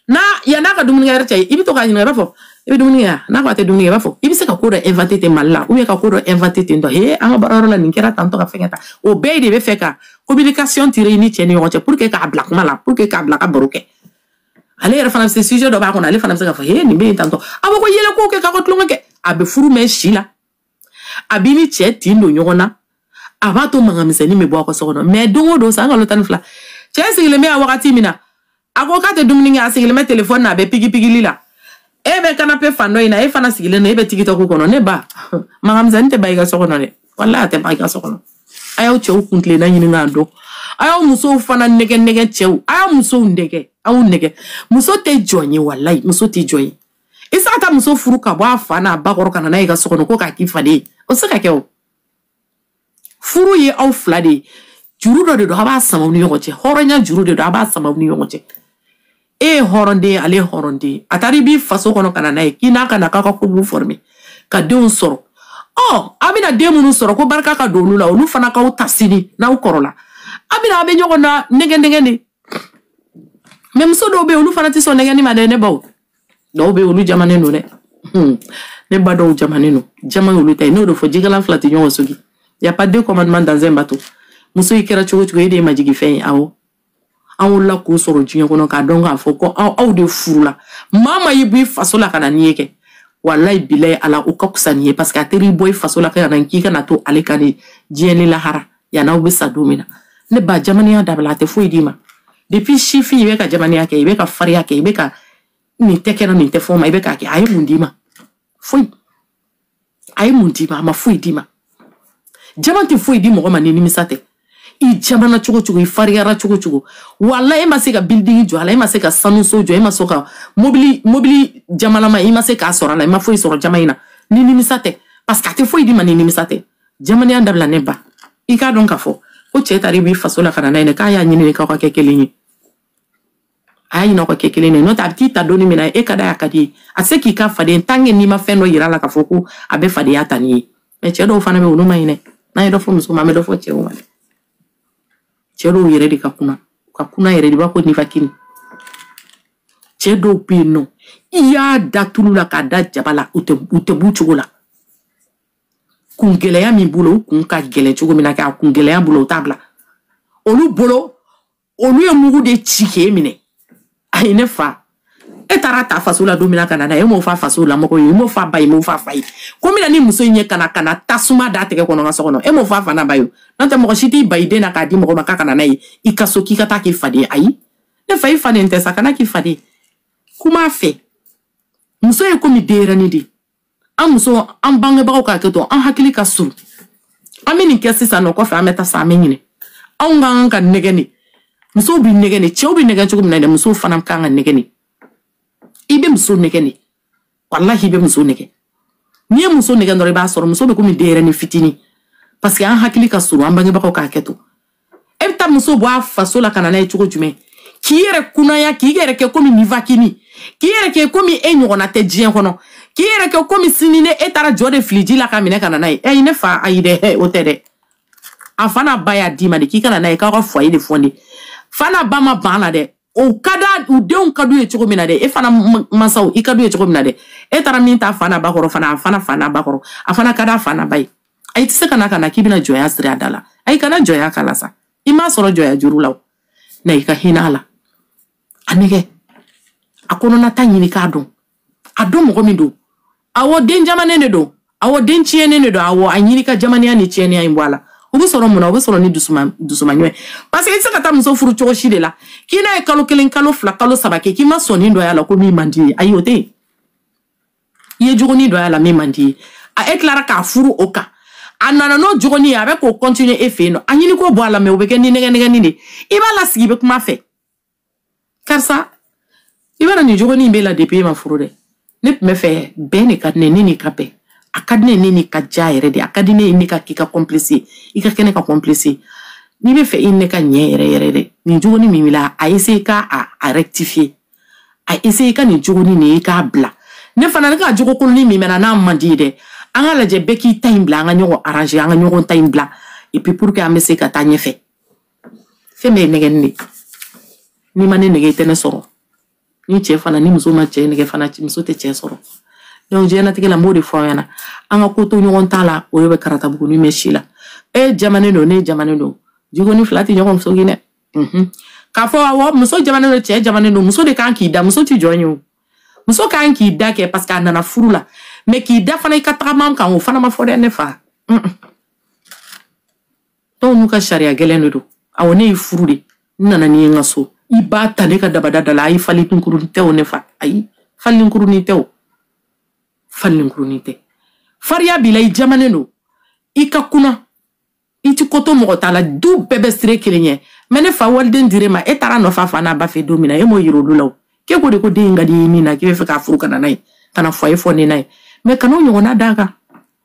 n'a yann'a ka dumunikɛyɔrɔ cɛ, i bɛ to k'a ɲininka, i b'a fɔ: i bɛ dumuni kɛ wa? N'a ko a tɛ dumuni kɛ, i b'a fɔ i bɛ se ka ko dɔ inventé ten Mali la, ou bien ka ko dɔ inventé ten tɔ: he, an ka baarayɔrɔ la, nin kɛra tan tɔ, ka fɛn kɛ tan. O bɛɛ de bɛ fɛ ka communication tirer i ni cɛ ni ɲɔgɔn cɛ, pour que k'a bila kuma la, pour que k'a bila ka baro kɛ. Ale yɛrɛ fana bɛ se sujet dɔ b'a kɔnɔ, ale fana bɛ se k'a fɔ: he, nin bɛ yen tan tɔ. A bɛ ko yɛlɛ ko kɛ k'aw ka tulonkɛ kɛ. A bɛ furu mɛn si la, a b'i ni cɛ tin don ɲɔgɔn na, a b'a to mankan misɛnnin bɛ bɔ aw ka so kɔnɔ. Mais don o don, san kalo 12, cɛ sigilen bɛ yan wagati min na, a ko k'a tɛ dumuni kɛ, a sigilen bɛ telefɔni na, a bɛ pigi pigili la. E bɛ canapé fan dɔ in na, e fana sigilen don, e bɛ TikTok kɔnɔ. Ne ba, mankan misɛnnin tɛ ban i ka so kɔnɔ dɛ, walahi, a tɛ ban i ka so kɔnɔ. A y'aw cɛw kuntilenna ɲini k'a dɔn, a y'aw musow fana nɛgɛ nɛgɛ. Cɛw, a y'aw musow nɛgɛ, aw nɛgɛ. Muso tɛ jɔn ye, walayi, muso tɛ jɔn ye. I se ka taa muso furu ka bɔ a fa n'a ba kɔrɔ ka na n'a ye i ka so kɔnɔ ko k'a k'i faden ye, o tɛ se ka kɛ. O furu ye aw fila de ye, juru dɔ de don, a b'a sama aw ni ɲɔgɔn cɛ. Hɔrɔnya juru de don, a b'a sama aw ni ɲɔgɔn cɛ. E ye hɔrɔnden ye, ale ye hɔrɔnden ye. A taara i b'i faso kɔnɔ ka na n'a ye k'i n'a ka na k'aw ka couple former ka denw sɔrɔ. Ɔ, a bɛna den minnu sɔrɔ, ko barika ka don olu la, olu fana k'aw ta sini n'aw kɔrɔla, a bɛna a bɛ ɲɔgɔn na nɛgɛ nɛgɛ de. Mais muso dɔw bɛ yen, olu fana tɛ sɔn nɛgɛni ma dɛ. Ne baw dɔw bɛ yen, olu jamanen don dɛ. Ne ba dɔw jamanen don, jama y'olu ta ye. N'o de fɔ, jikalan fila tɛ ɲɔgɔn sogi. Y a pas deux commandements dans un bateau. Muso, i kɛra cogo cogo, e de ye majigifɛn ye. Awɔ, an wolola k'o sɔrɔ diɲɛ kɔnɔ, k'a dɔn k'a fɔ ko aw de furula. Maa ma y'i bɔ i faso la ka na n'i ye kɛ, walayi bilayi ala, o ka fisa n'i ye, parce que a teri bɔ i faso la ka na k'i kana to ale ka ni diɲɛ ni lahara yann'aw bɛ sa don min na. Ne ba, jamanenya dabila, a tɛ foyi d'i ma. Depuis sifin, i bɛ ka jamanenya kɛ, i bɛ ka farinya kɛ, i bɛ ka nin tɛ kɛ na, nin tɛ fɔ ma, i bɛ k'a kɛ. A ye mun d'i ma? Foyi. A ye mun d'i ma? A ma foyi d'i ma. Jama tɛ foyi di mɔgɔ ma ni nimisa tɛ. I jamana cogo cogo, i fariyara cogo cogo, wala e ma se ka building jɔ a la, e ma se ka sanuso jɔ, e ma se ka mobili jamalama, i ma se k'a sɔrɔ a la, i ma foyi sɔrɔ jama in na ni nimisa tɛ, parce que a tɛ foyi di ma ni nimisa tɛ. Jamanenya dabila, ne ba. I k'a dɔn k'a fɔ ko cɛ taara i b'i faso la ka na n'a ye dɛ, k'a y'a ɲini de k'aw ka kɛ kelen ye. A y'a ɲini aw ka kɛ kelen ye, n'o tɛ a bɛ t'i ta donni min na, e ka d'a ye, a ka di ye, a tɛ se k'i ka faden tant que n'i ma fɛn dɔ yira a la k'a fɔ ko a bɛ fadenya ta n'i ye. Mais cɛ dɔw fana bɛ yen, olu ma ɲi dɛ. N'an ye dɔ fɔ muso ma, an bɛ dɔ fɔ cɛw ma dɛ. Cɛ dɔw yɛrɛ de ka kunna, u ka kunna yɛrɛ de, b'a ko nifakini. Cɛ dɔw bɛ yen nɔ, i y'a da tulu la k'a da jaba la, u tɛ b'u cogo la. Kun gɛlɛya min b'u la, u kun ka gɛlɛn cogo min na kɛ, a kun gɛlɛya bolo, u t'a bila olu bolo. Olu ye mugu de ci k'e minɛ. Ayi, ne fa, e taara ta faso la don min na ka na n'a ye, e m'o fɔ a faso la mɔgɔw ye, e m'o fɔ a ba ye, e m'o fɔ a fa ye ko n bɛna ni muso in ye ka na tasuma da tigɛ kɔnɔ n ka so kɔnɔ. E m'o fɔ a fa n'a ba ye o. N'o tɛ, mɔgɔ si t'i ba i den na k'a di mɔgɔ ma k'a ka na n'a ye i ka so k'i ka taa k'i faden ye. Ayi, ne fa, i faden tɛ sa, kana k'i faden. Kuma a fɛ, muso ye komi denyɛrɛnin de. An muso, an bangebagaw k'a kɛ to, an hakili ka surun. An bɛ nin kɛ sisan nɔ, kɔfɛ an bɛ taa sa, an bɛ ɲinɛ. Anw ka kan ka nɛgɛ de, musow bɛ nɛgɛ de, cɛw bɛ nɛgɛ cogo min na dɛ, musow fana kan ka nɛgɛ de. I bɛ muso nɛgɛ de, walahi i bɛ muso nɛgɛ. N'i ye muso nɛgɛ dɔrɔn, i b'a sɔrɔ muso bɛ komi denyɛrɛnin fitinin, parce que an hakili ka surun, an bangebagaw k'a kɛ to. E bɛ taa muso bɔ a faso la ka na n'a ye cogo jumɛn? K'i yɛrɛ kunnaya, k'i yɛrɛ kɛ komi nivakini, k'i yɛrɛ kɛ komi e ɲɔgɔnna tɛ diɲɛ kɔnɔ, k'i yɛrɛ kɛ komi sini ne e taara jɔ de fili ji la ka minɛ ka na n'a ye. Ɛ, ne fa, ayi dɛ, o tɛ dɛ. A fa n'a ba y'a d'i ma de k'i ka na n'a ye, k'aw ka foyer de fonder. Fa n'a ba ma ban la dɛ, o ka da u denw ka d'u ye cogo min na dɛ, e fana mansaw i ka d'u ye cogo min na dɛ, e taara min ta fa n'a ba kɔrɔ fana, a fana fa n'a ba kɔrɔ, a fana ka d'a fa n'a ba ye. A i tɛ se ka na k'i bɛna jɔnya siri a da la. Ayi, kana jɔnya k'a la sa, i m'a sɔrɔ jɔnya juru la o. Na i ka hinɛ a la, a nɛgɛ, a kɔnɔna ta ɲini k'a dɔn, a dɔn mɔgɔ min don. Awɔ, den jamanen de don, awɔ, den tiɲɛnen de don, awɔ, a ɲini ka jamanenya ni tiɲɛnenya in bɔ a la. O bɛ sɔrɔ mun na? O bɛ sɔrɔ ni dusumaɲɔ ye, parce que i tɛ se ka taa muso furu cogo si de la k'i n'a ye kalo 1, kalo 2, kalo 3 kɛ k'i ma sɔnni dɔ y'a la ko min man di ye. Ayi, o tɛ yen. I ye jogoni dɔ y'a la min man di ye, a e tilara k'a furu o kan, a nana n'o jogoni ye, a bɛ k'o continuer e fɛ yen nɔ. A ɲini k'o bɔ a la, mɛ o bɛ kɛ ni nɛgɛ nɛgɛni de. I b'a lasigi, i bɛ kuma fɛ: karisa, i b'a dɔn nin jogoni in b'e la depuis e ma furu dɛ. Ne tun bɛ fɛ bɛn de ka di ne, ne n'i ka bɛn. A ka di ne ne n'i ka diya yɛrɛ de. A ka di ne ye ne ka k'i ka complice ye, i ka kɛ ne ka complice ye. N'i bɛ fɛ i ni ne ka ɲɛ yɛrɛ yɛrɛ dɛ, nin jogoni min b'i la, a essayer ka a rectifier, a essayer ka nin jogoni nin i k'a bila. Ne fana, ne ka jogo koloni min bɛ na n'a man di ye dɛ, an ka lajɛ bɛɛ k'i ta in bila, an ka ɲɔgɔn arranger, an ka ɲɔgɔn ta in bila, et puis pour que an bɛ se ka taa ɲɛfɛ. Fɛn bɛɛ ye nɛgɛni de. N'i ma ne nɛgɛ, i tɛ ne sɔrɔ. Ni cɛ fana, ni muso ma cɛ nɛgɛ fana, muso tɛ cɛ sɔrɔ. Donc diɲɛlatigɛ la, n b'o de fɔ aw ɲɛna, an ka ko to ɲɔgɔn ta la, o de bɛ karatabugu mɛn si la. E jamanen don, ne jamanen don, jigoni fila tɛ ɲɔgɔn sogi dɛ. K'a fɔ awɔ, muso jamanen don, cɛ jamanen don, muso de kan k'i da. Muso ti jɔn ye o, muso kan k'i da kɛ, parce que a nana furu la. Mais k'i da fana i ka tagama kan, o fana ma fɔ dɛ, ne fa. Dɔw n'u ka sariya gɛlɛn de don. Awɔ, ne y'i furu de, n nana n'i ye n ka so, i b'a ta ne ka dabada da la. Ayi, falenkurunin tɛ o, ne fa, ayi, falenkurunin tɛ o, falenkurunin tɛ. Fariya b'i la, i jamanen don, i ka kunna, i ti ko to mɔgɔ ta la, du bɛɛ bɛ sire kelen ɲɛ. Mɛ ne fa, waliden dir'e ma, e taara nɔfɛ a fa n'a ba fɛ don min na, e m'o yira olu la o. K'e ko de ko den in ka di i min na, k'i bɛ fɛ k'a furu ka na n'a ye, ka na foyer fɔ ne n'a ye. Mɛ kan'o ɲɔgɔnna d'a kan,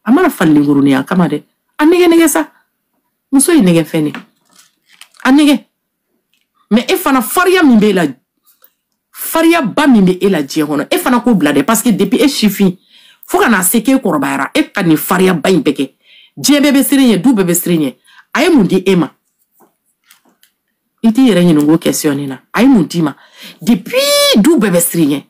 a mana falenkurunin kama dɛ. A nɛgɛ nɛgɛ sa, muso ye nɛgɛ fɛn de, a nɛgɛ. Mɛ e fana, fariya min b'e la, fariyaba min bɛ e la diɲɛ kɔnɔ, e fana k'o bila dɛ, parce que depuis e sifin fo ka n'a se k'e kɔrɔbayara, e ka nin fariyaba in bɛɛ kɛ, diɲɛ bɛɛ bɛ siran ɲɛ, du bɛɛ bɛ siran ɲɛ. A ye mun di e ma? I t'i yɛrɛ ɲininka o question nin na. A ye mun d'i ma? Depuis du bɛɛ bɛ siran ɲɛ,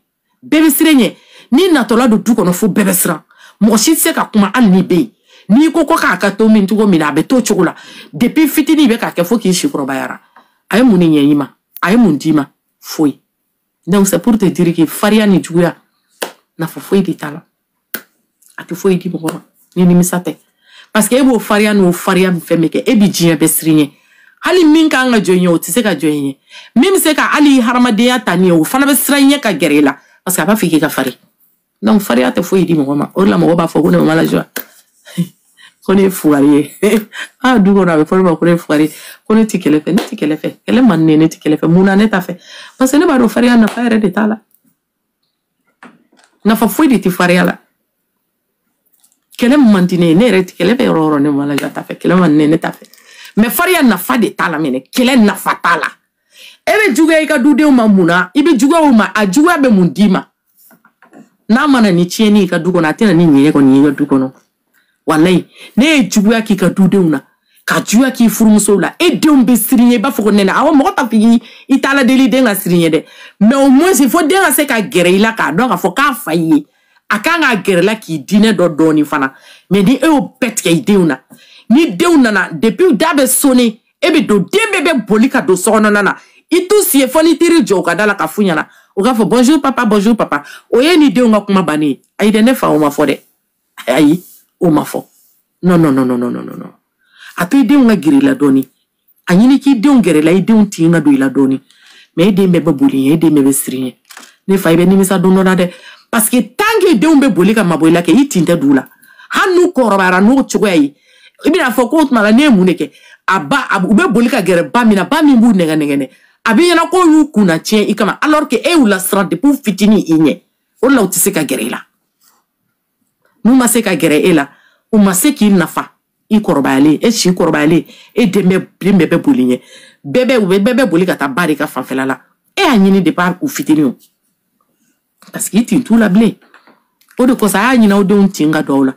bɛɛ bɛ siran ɲɛ, n'i natɔla don du kɔnɔ fo bɛɛ bɛ siran, mɔgɔ si tɛ se ka kuma hali n'i bɛ yen. N'i ko k'a ka to min cogo min na, a bɛ to cogo la. Depuis fitinin bɛ k'a kɛ fo k'i si kɔrɔbayara. A ye mun de ɲɛ i ma? A ye mun d'i ma? Foyi. Donc c'est pour te dire que fariya ni juguya, nafa foyi de t'a la, a tɛ foyi di mɔgɔ ma ni nimisa tɛ, parce que e b'o fariya n'o fariya fɛn bɛɛ kɛ, e bi diɲɛ bɛɛ siran ɲɛ. Hali min kan ka jɔ i ɲɛ, o tɛ se ka jɔ i ɲɛ. Min bɛ se ka hali hadamadenya ta ni ye, o fana bɛ siran i ɲɛ ka gɛrɛ i la, parce que a b'a fɔ k'i ka farin. Donc fariya tɛ foyi di mɔgɔ ma. O de la mɔgɔ b'a fɔ ko ne ma la joie, ko ne ye fugari ye. Ah, du kɔnɔ a bɛ fɔ ne ma ko ne ye fugari ye, ko ne ti kɛlɛ fɛ. Ne ti kɛlɛ fɛ, kɛlɛ man di ne, ne ti kɛlɛ fɛ. Mun na ne t'a fɛ? Parce que ne b'a dɔn fariya nafa yɛrɛ de t'a la, nafa foyi de tɛ fariya la. Kɛlɛ man di ne ye, ne yɛrɛ ti kɛlɛ fɛ yɔrɔ o yɔrɔ. Ne ma la t'a fɛ, kɛlɛ man di ne, ne t'a fɛ. Mais fariya nafa de t'a la minɛ, kɛlɛ nafa t'a la. E bɛ juguya i ka dudenw ma mun na? I bɛ juguya u ma, a juguya bɛ mun d'i ma? N'a mana ni tiɲɛni i ka du kɔnɔ, a tɛna ni ɲɛ kɔni ye i ka du kɔnɔ. Walayi, ne ye juguya k'i ka dudenw na, ka juguya k'i furumusow la, e denw bɛ siran ɲɛ, i b'a fɔ ko nɛnɛ. Awɔ, mɔgɔ t'a fɔ i t'a la deli den ka siran ɲɛ dɛ, mais au moins fo den ka se ka gɛrɛ i la k'a dɔn k'a fɔ k'a fa y'i ye, a kan k'a gɛrɛ la k'i diinɛ dɔ dɔɔni fana. Mais ni e y'o bɛɛ tigɛ i denw na, ni denw nana, depuis da bɛ sonné, e bɛ don, den bɛɛ bɛ boli ka don sokɔnɔna na, i t'u si ye fɔ ni teri jɔ u ka da la ka f'u ɲɛna, u k'a fɔ bonjour papa, bonjour papa. O ye ni denw ka kuma bannen ye. Ayi dɛ, ne fa, o ma fɔ dɛ, ayi, o ma fɔ. Non, non, non, non, non, non, non. A to i denw ka gɛrɛ i la dɔɔni, a ɲini k'i denw gɛrɛ la, i denw tin ka don i la dɔɔni. Mais e den bɛɛ bɛ boli ɲɛ, e den bɛɛ bɛ siran ɲɛ. Ne fa, i bɛ nimisa don dɔ la dɛ, parce que tant que denw bɛ boli ka mabɔ i la kɛ, i tin tɛ d'u la. Hali n'u kɔrɔbayara n'o cogoya ye, i bɛna fɔ ko o tuma la ne ye mun de kɛ? A ba, u bɛ boli ka gɛrɛ ba min na, ba min b'u nɛgɛ nɛgɛ dɛ. A b'i ɲɛna ko y'u kunna tiɲɛ i kama, alors que e y'u lasiran depuis fitinin i ɲɛ. O de la u tɛ se ka gɛrɛ i la. N'u ma se ka gɛrɛ e la, u ma se k'i nafa i kɔrɔbayalen, e si kɔrɔbayalen, e den bɛɛ bɛ boli ɲɛ. Bɛɛ bɛ boli ka taa ba de ka fanfɛla la. E y'a ɲini depuis u fitinin o. Parce que i tin t'u la bilen. O de kosɔn a y'a ɲini aw denw tin ka don aw la.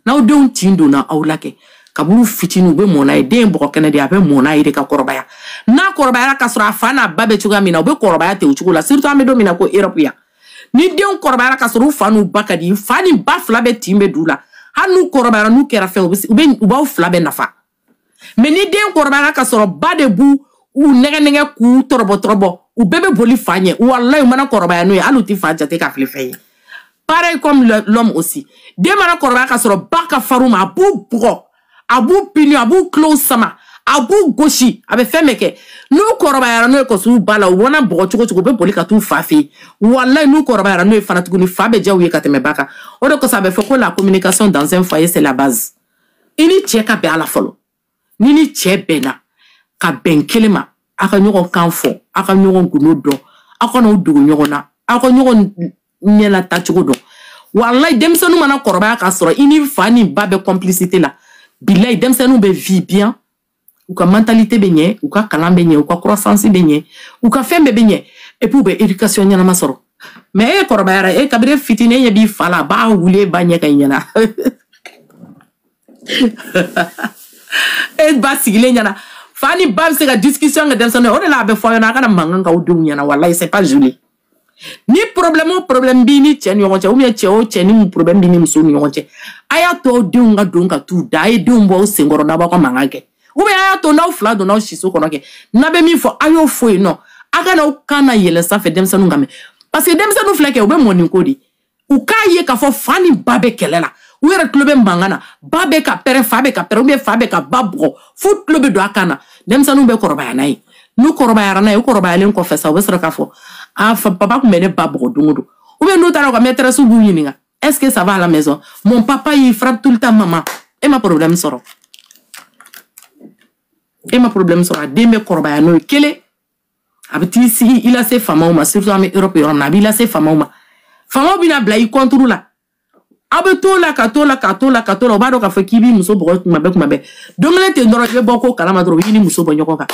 N'aw denw tin donna aw la kɛ, kaburu fitinin u bɛ mɔn n'a ye. Den ye bɔgɔ kɛnɛ de ye, a bɛ mɔn n'a ye de ka kɔrɔbaya. N'a kɔrɔbayara ka sɔrɔ a fa n'a ba bɛ cogoya min na, u bɛ kɔrɔbaya ten o cogo la. Surtout an bɛ don min na ko Europe yan. Ni denw kɔrɔbayara ka sɔrɔ u fa n'u ba ka di, fa ni ba fila bɛ tin bɛ du la. Hali n'u kɔrɔbayara n'u kɛra fɛn, u b'aw fila bɛɛ nafa. Mais ni den kɔrɔbayara ka sɔrɔ ba de b'u u nɛgɛ nɛgɛ k'u tɔrɔbɔ tɔrɔbɔ, u bɛɛ bɛ boli fa ɲɛ. Walayi u mana kɔrɔbaya n'o ye, hali u tɛ fa jate k'a filɛ fɛn ye. Pareil comme l'homme aussi. Den mana kɔrɔbaya ka sɔrɔ ba ka faru ma, a b'u bugɔ, a b'u pini, a b'u tulow sama, a b'u gosi, a bɛ fɛn bɛɛ kɛ. N'u kɔrɔbayara n'o ye ka s'u ba la, u mana bugɔ cogo cogo, u bɛ boli ka t'u fa fɛ yen. Walayi n'u kɔrɔbayara n'o ye fana tuguni, fa bɛ diya u ye ka tɛmɛ ba kan. O de kosɔn a bɛ fɔ ko la communication dans un foyer, c'est la base. I ni cɛ ka bɛn a la fɔlɔ. Ni ni cɛ bɛnna ka bɛn kelen ma, a ka ɲɔgɔn kan fɔ, a ka ɲɔgɔn gundo dɔn, a ka n'aw dogo ɲɔgɔn na, a ka ɲɔgɔn ɲɛna tacogo dɔn. Walayi denmisɛnninw mana kɔrɔbaya k'a sɔrɔ i ni fa ni ba bɛ complicité la, bilayi denmisɛnninw bɛ vie bien, u ka mentalité bɛ ɲɛ, u ka kalan bɛ ɲɛ, u ka croissance bɛ ɲɛ, u ka fɛn bɛɛ bɛ ɲɛ, et puis u bɛ éducation ɲɛnama sɔrɔ. Mais e kɔrɔbayara, e kabini fitinin e ɲɛ b'i fa la, a b'a wuli e ba ɲɛ ka i ɲɛna. E ba sigilen ɲɛna, fa ni ba bɛ se ka discussion kɛ denmisɛnninw ye. O de la a bɛ fɔ aw ɲɛna, a kana mankan k'aw denw ɲɛna. Walayi c'est pas joli. Ni problème o problème b'i ni cɛ ni ɲɔgɔn cɛ, ou bien cɛ o cɛ ni problème b'i ni muso ni ɲɔgɔn cɛ, a y'a to aw denw ka don ka t'u da, a ye denw bɔ aw senkɔrɔ n'aw b'aw ka mankan kɛ. Ou bien a y'a to n'aw fila donna aw siso kɔnɔ kɛ, n'a bɛ min fɔ a y'o fɔ yen nɔ. A kana aw kan na yɛlɛ sanfɛ denmisɛnninw ka mɛn. Parce que denmisɛnninw filɛ kɛ, u bɛ mɔni ko de. U k'a ye k'a fɔ fa ni ba bɛ kɛlɛ la, u yɛrɛ tulo bɛ mankan na, ba bɛ ka pɛrɛn, fa bɛ ka pɛrɛn, ou bien fa bɛ ka ba bugɔ, f'u tulo bɛ don a kan na. Denmisɛnninw bɛ kɔrɔbaya n'a ye. N'u kɔrɔbayara n'a ye, u kɔrɔbayalen kɔfɛ sa, u bɛ sɔrɔ k'a fɔ ah papa tun bɛ ne ba bugɔ don o don. Ou bien n'u taara u ka maîtresse b'u ɲininka, est-ce que ça va à la maison? Mon papa il frappe tout le temps maman. E ma problème sɔrɔ. E ma problème sɔrɔ, a den bɛ kɔrɔbaya n'o ye kelen. A bɛ t'i sigi i lase faamaw ma, surtout an bɛ Europe yɔrɔ min na, a b'i lase faamaw ma. Faamaw bɛna bila i contre la. Aw bɛ t'o la ka t'o la ka t'o la ka t'o la, u b'a dɔn k'a fɔ k'i b'i muso bugɔ kuma bɛɛ kuma bɛɛ. Don kelen ten dɔrɔn i bɛ bɔ ko kalama dɔrɔn, u b'i ni muso bɔ ɲɔgɔn kan.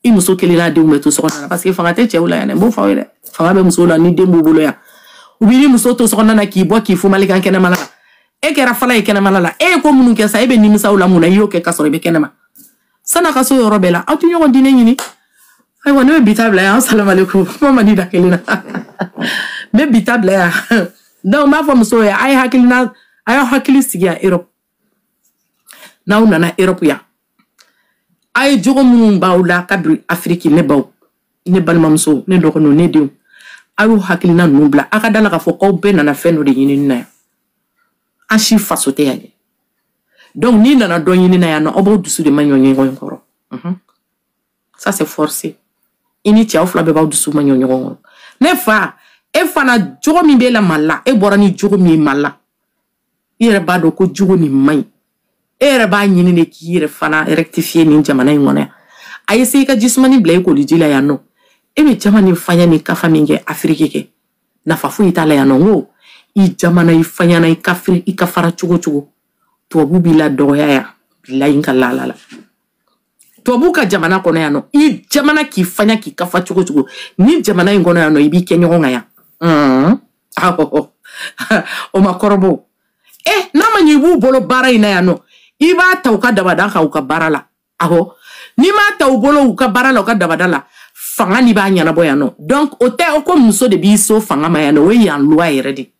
I muso kelen n'a denw bɛ to so kɔnɔ la, parce que fanga tɛ cɛw la yan dɛ, n b'o fɔ aw ye dɛ. Fanga bɛ musow la ni den b'u bolo yan. U b'i ni muso to so kɔnɔna na k'i bɔ k'i fumali kan kɛnɛmana la. E kɛra fala ye kɛnɛmana la, e ye ko minnu kɛ sa, e bɛ nimisa o la mun na, i y'o kɛ k'a sɔrɔ i bɛ kɛnɛma. San'a ka so yɔrɔ bɛɛ la, aw tɛ ɲɔgɔn diinɛ ɲini. Ayiwa ne bɛ bi ta bila yan, salamalekun, kuma man di da kelen na. N bɛ bi ta bila yan. Donc n b'a fɔ musow ye, a ye hakilina, a y'aw hakili sigi yan Europe. N'aw nana Europe yan, a ye jogo minnu b'aw la kabiri Afiriki, ne baw, ne balimamuso, ne dɔgɔninw, ne denw, a y'o hakilina ninnu bila. A ka da la k'a fɔ k'aw bɛɛ nana fɛn dɔ de ɲini na yan. An si faso tɛ yan dɛ. Donc n'i nana dɔ ɲini na yan nɔ, aw b'aw dusu de ma ɲɔ ɲɔgɔn kɔrɔ. Ça c'est forcé. I ni cɛ aw fila bɛɛ b'aw dusu ma ɲɔ ɲɔgɔn kɔrɔ. Ne fa, e fana jogo min b'e la Mali la, e bɔra ni jogo min ye Mali la, i yɛrɛ b'a dɔn ko jogo nin man ɲi. E yɛrɛ b'a ɲini de k'i yɛrɛ fana rectifier nin jamana in kɔnɔ yan. A ye se i ka jisumani bila i koliji la yan nɔ. E bɛ jama ni faɲa ni kafa min kɛ Afiriki kɛ, nafa foyi t'a la yan nɔ. N ko i jamana i faɲana i kafiri i ka fara cogo cogo, tubabu b'i la dɔgɔya yan, bilayi n ka laala la. Tubabu ka jamana kɔnɔ yan nɔ, i jamana k'i faɲa k'i kafa cogo cogo, ni jamana in kɔnɔ yan nɔ, i b'i kɛ ɲɔgɔn kan yan. Awɔ, o ma kɔrɔbɔ. N'a ma ɲɛ i b'u bolo baara in na yan nɔ, i b'a ta u ka dabada kan u ka baara la. Awɔ, n'i m'a ta u bolo u ka baara la u ka dabada la, fanga ni b'a ɲɛnabɔ yan nɔ. Donc o tɛ o ko muso de b'i so fanga ma yan nɔ, o ye yan loi yɛrɛ de.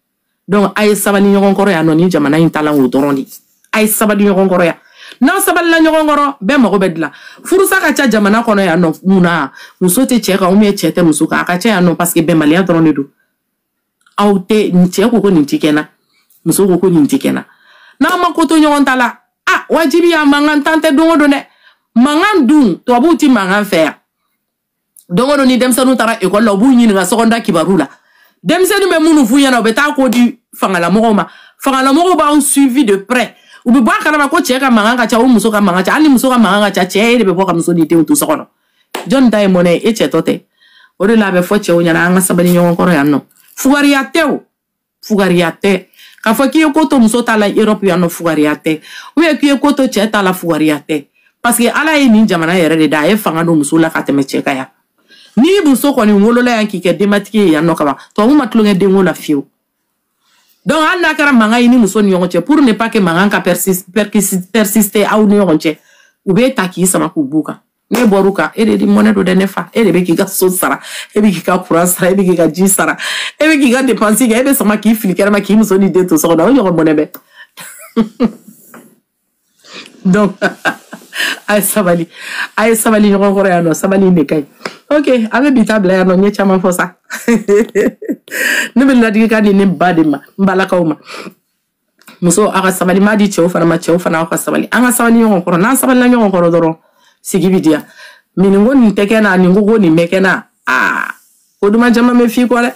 Donc a ye sabali ɲɔgɔn kɔrɔ yan nɔ, ni jamana in talan o dɔrɔn de. A ye sabali ɲɔgɔn kɔrɔ yan. N'aw sabalila ɲɔgɔn kɔrɔ, bɛɛ mago bɛ dilan. Furusa ka ca jamana kɔnɔ yan nɔ, mun na muso tɛ cɛ kan ou bien cɛ tɛ muso kan, a ka ca yan nɔ parce que bɛnbaliya dɔrɔn de don. Aw tɛ cɛ ko ko nin ti kɛ n na, muso ko ko nin ti kɛ n na. N'aw ma ko to ɲɔgɔn ta la, ah wajibi ya mankan tan tɛ don o don dɛ. Mankan dun, tubabuw ti mankan fɛ yan. Don o don ni denmisɛnninw taara ekɔli la, u b'u ɲininka sɔgɔnda kibaru la. Denmisɛnnin bɛ minnu f'u ɲɛna, u bɛ taa ko di fangalamɔgɔw ma. Fangalamɔgɔw b'aw suivi de près. U bɛ bɔ a kalama ko cɛ ka mankan ka ca, o muso ka mankan ca. Hali ni muso ka mankan ka ca, cɛ e de bɛ bɔ ka muso ni denw to so kɔnɔ. Jɔn ta ye mɔnɛ ye, e cɛ tɔ tɛ. O de la a bɛ fɔ cɛw ɲɛna an ka sabali ɲɔgɔn kɔrɔ yan nɔ. Fugariya tɛ o, fugariya tɛ. K'a fɔ k'i ye ko to muso ta la Europe yan nɔ, fugariya tɛ. Ou bien k'i ye ko to cɛ ta la, fugariya tɛ. Parce que Ala ye nin jamana yɛrɛ de da, a ye fanga don muso la ka tɛmɛ cɛ kan yan. N'i muso kɔni wolola yan k'i kɛ denbatigi ye yan nɔ kaban, tubabu ma tulonkɛ denko la fiyewu. Donc hali n'a kɛra mankan ye ni muso ni ɲɔgɔn cɛ, pour ne pas que mankan ka persister aw ni ɲɔgɔn cɛ, u b'e ta k'i sama k'u b'u kan. Ne bɔr'u kan, e de di mɔnɛ don dɛ ne fa. E de bɛ k'i ka so sara, e bɛ k'i ka courant sara, e bɛ k'i ka ji sara, e bɛ k'i ka dépense kɛ, e bɛ sama k'i fili kɛnɛma k'i muso ni den to so kɔnɔ, o ɲɔgɔn mɔnɛ bɛ. Donc a ye sabali, a ye sabali ɲɔgɔn kɔrɔ yan nɔ, sabali in de ka ɲi. Ok, an bɛ bi ta bila yan nɔ, n ye caman fɔ sa. Ne bɛ ladilikan di ne ba de ma, n balakaw ma. Muso aw ka sabali, n b'a di cɛw fana ma, cɛw fana aw ka sabali. An ka sabali ɲɔgɔn kɔrɔ, n'an sabalila ɲɔgɔn kɔrɔ dɔrɔn sigi bɛ diya. Nin ko nin tɛ kɛ na, nin ko ko nin bɛ kɛ na, aa ko duman caman bɛ f'i kɔ dɛ.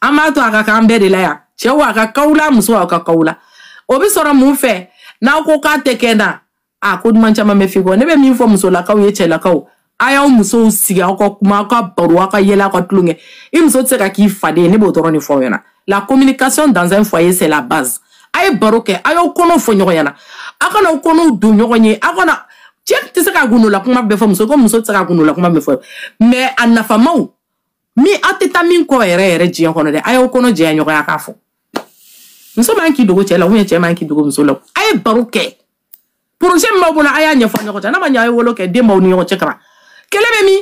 An b'a to a ka k'an bɛɛ de la yan. Cɛw a ka k'aw la, musow a ka k'aw la. O bɛ sɔrɔ mun fɛ? N'aw ko k'a tɛ kɛ na, a ko duman caman bɛ f'i kɔ. Ne bɛ min fɔ musolakaw ye, cɛlakaw, a y'aw musow sigi, aw ka kuma, aw ka baro, aw ka yɛlɛ, aw ka tulonkɛ. I muso tɛ se ka k'i faden ye, ne b'o dɔrɔn de fɔ aw ɲɛna. La communication dans un foyer, c'est la base. A ye baro kɛ, a y'aw kɔnɔw fɔ ɲɔgɔn ɲɛna. Aw kana aw kɔnɔw don ɲɔgɔn ye, aw kana cɛ tɛ se ka gundola kuma bɛɛ fɔ muso ko, muso tɛ se ka gundola kuma bɛɛ fɔ, mais a nafamaw min aw tɛ taa min kɔ yɛrɛ yɛrɛ diɲɛ kɔnɔ dɛ, a y'aw kɔnɔ jɛya ɲɔgɔn ye k'a fɔ. Muso man k'i dogo cɛ la, ou bien cɛ man k'i dogo muso la. A ye baro kɛ. Projet min b'aw bolo, a y'a ɲɛfɔ ɲɔgɔn cɛ. N'a ma ɲɛ, a ye wolo kɛ, den b'aw ni ɲɔgɔn cɛ kaban. Kɛlɛ bɛ min?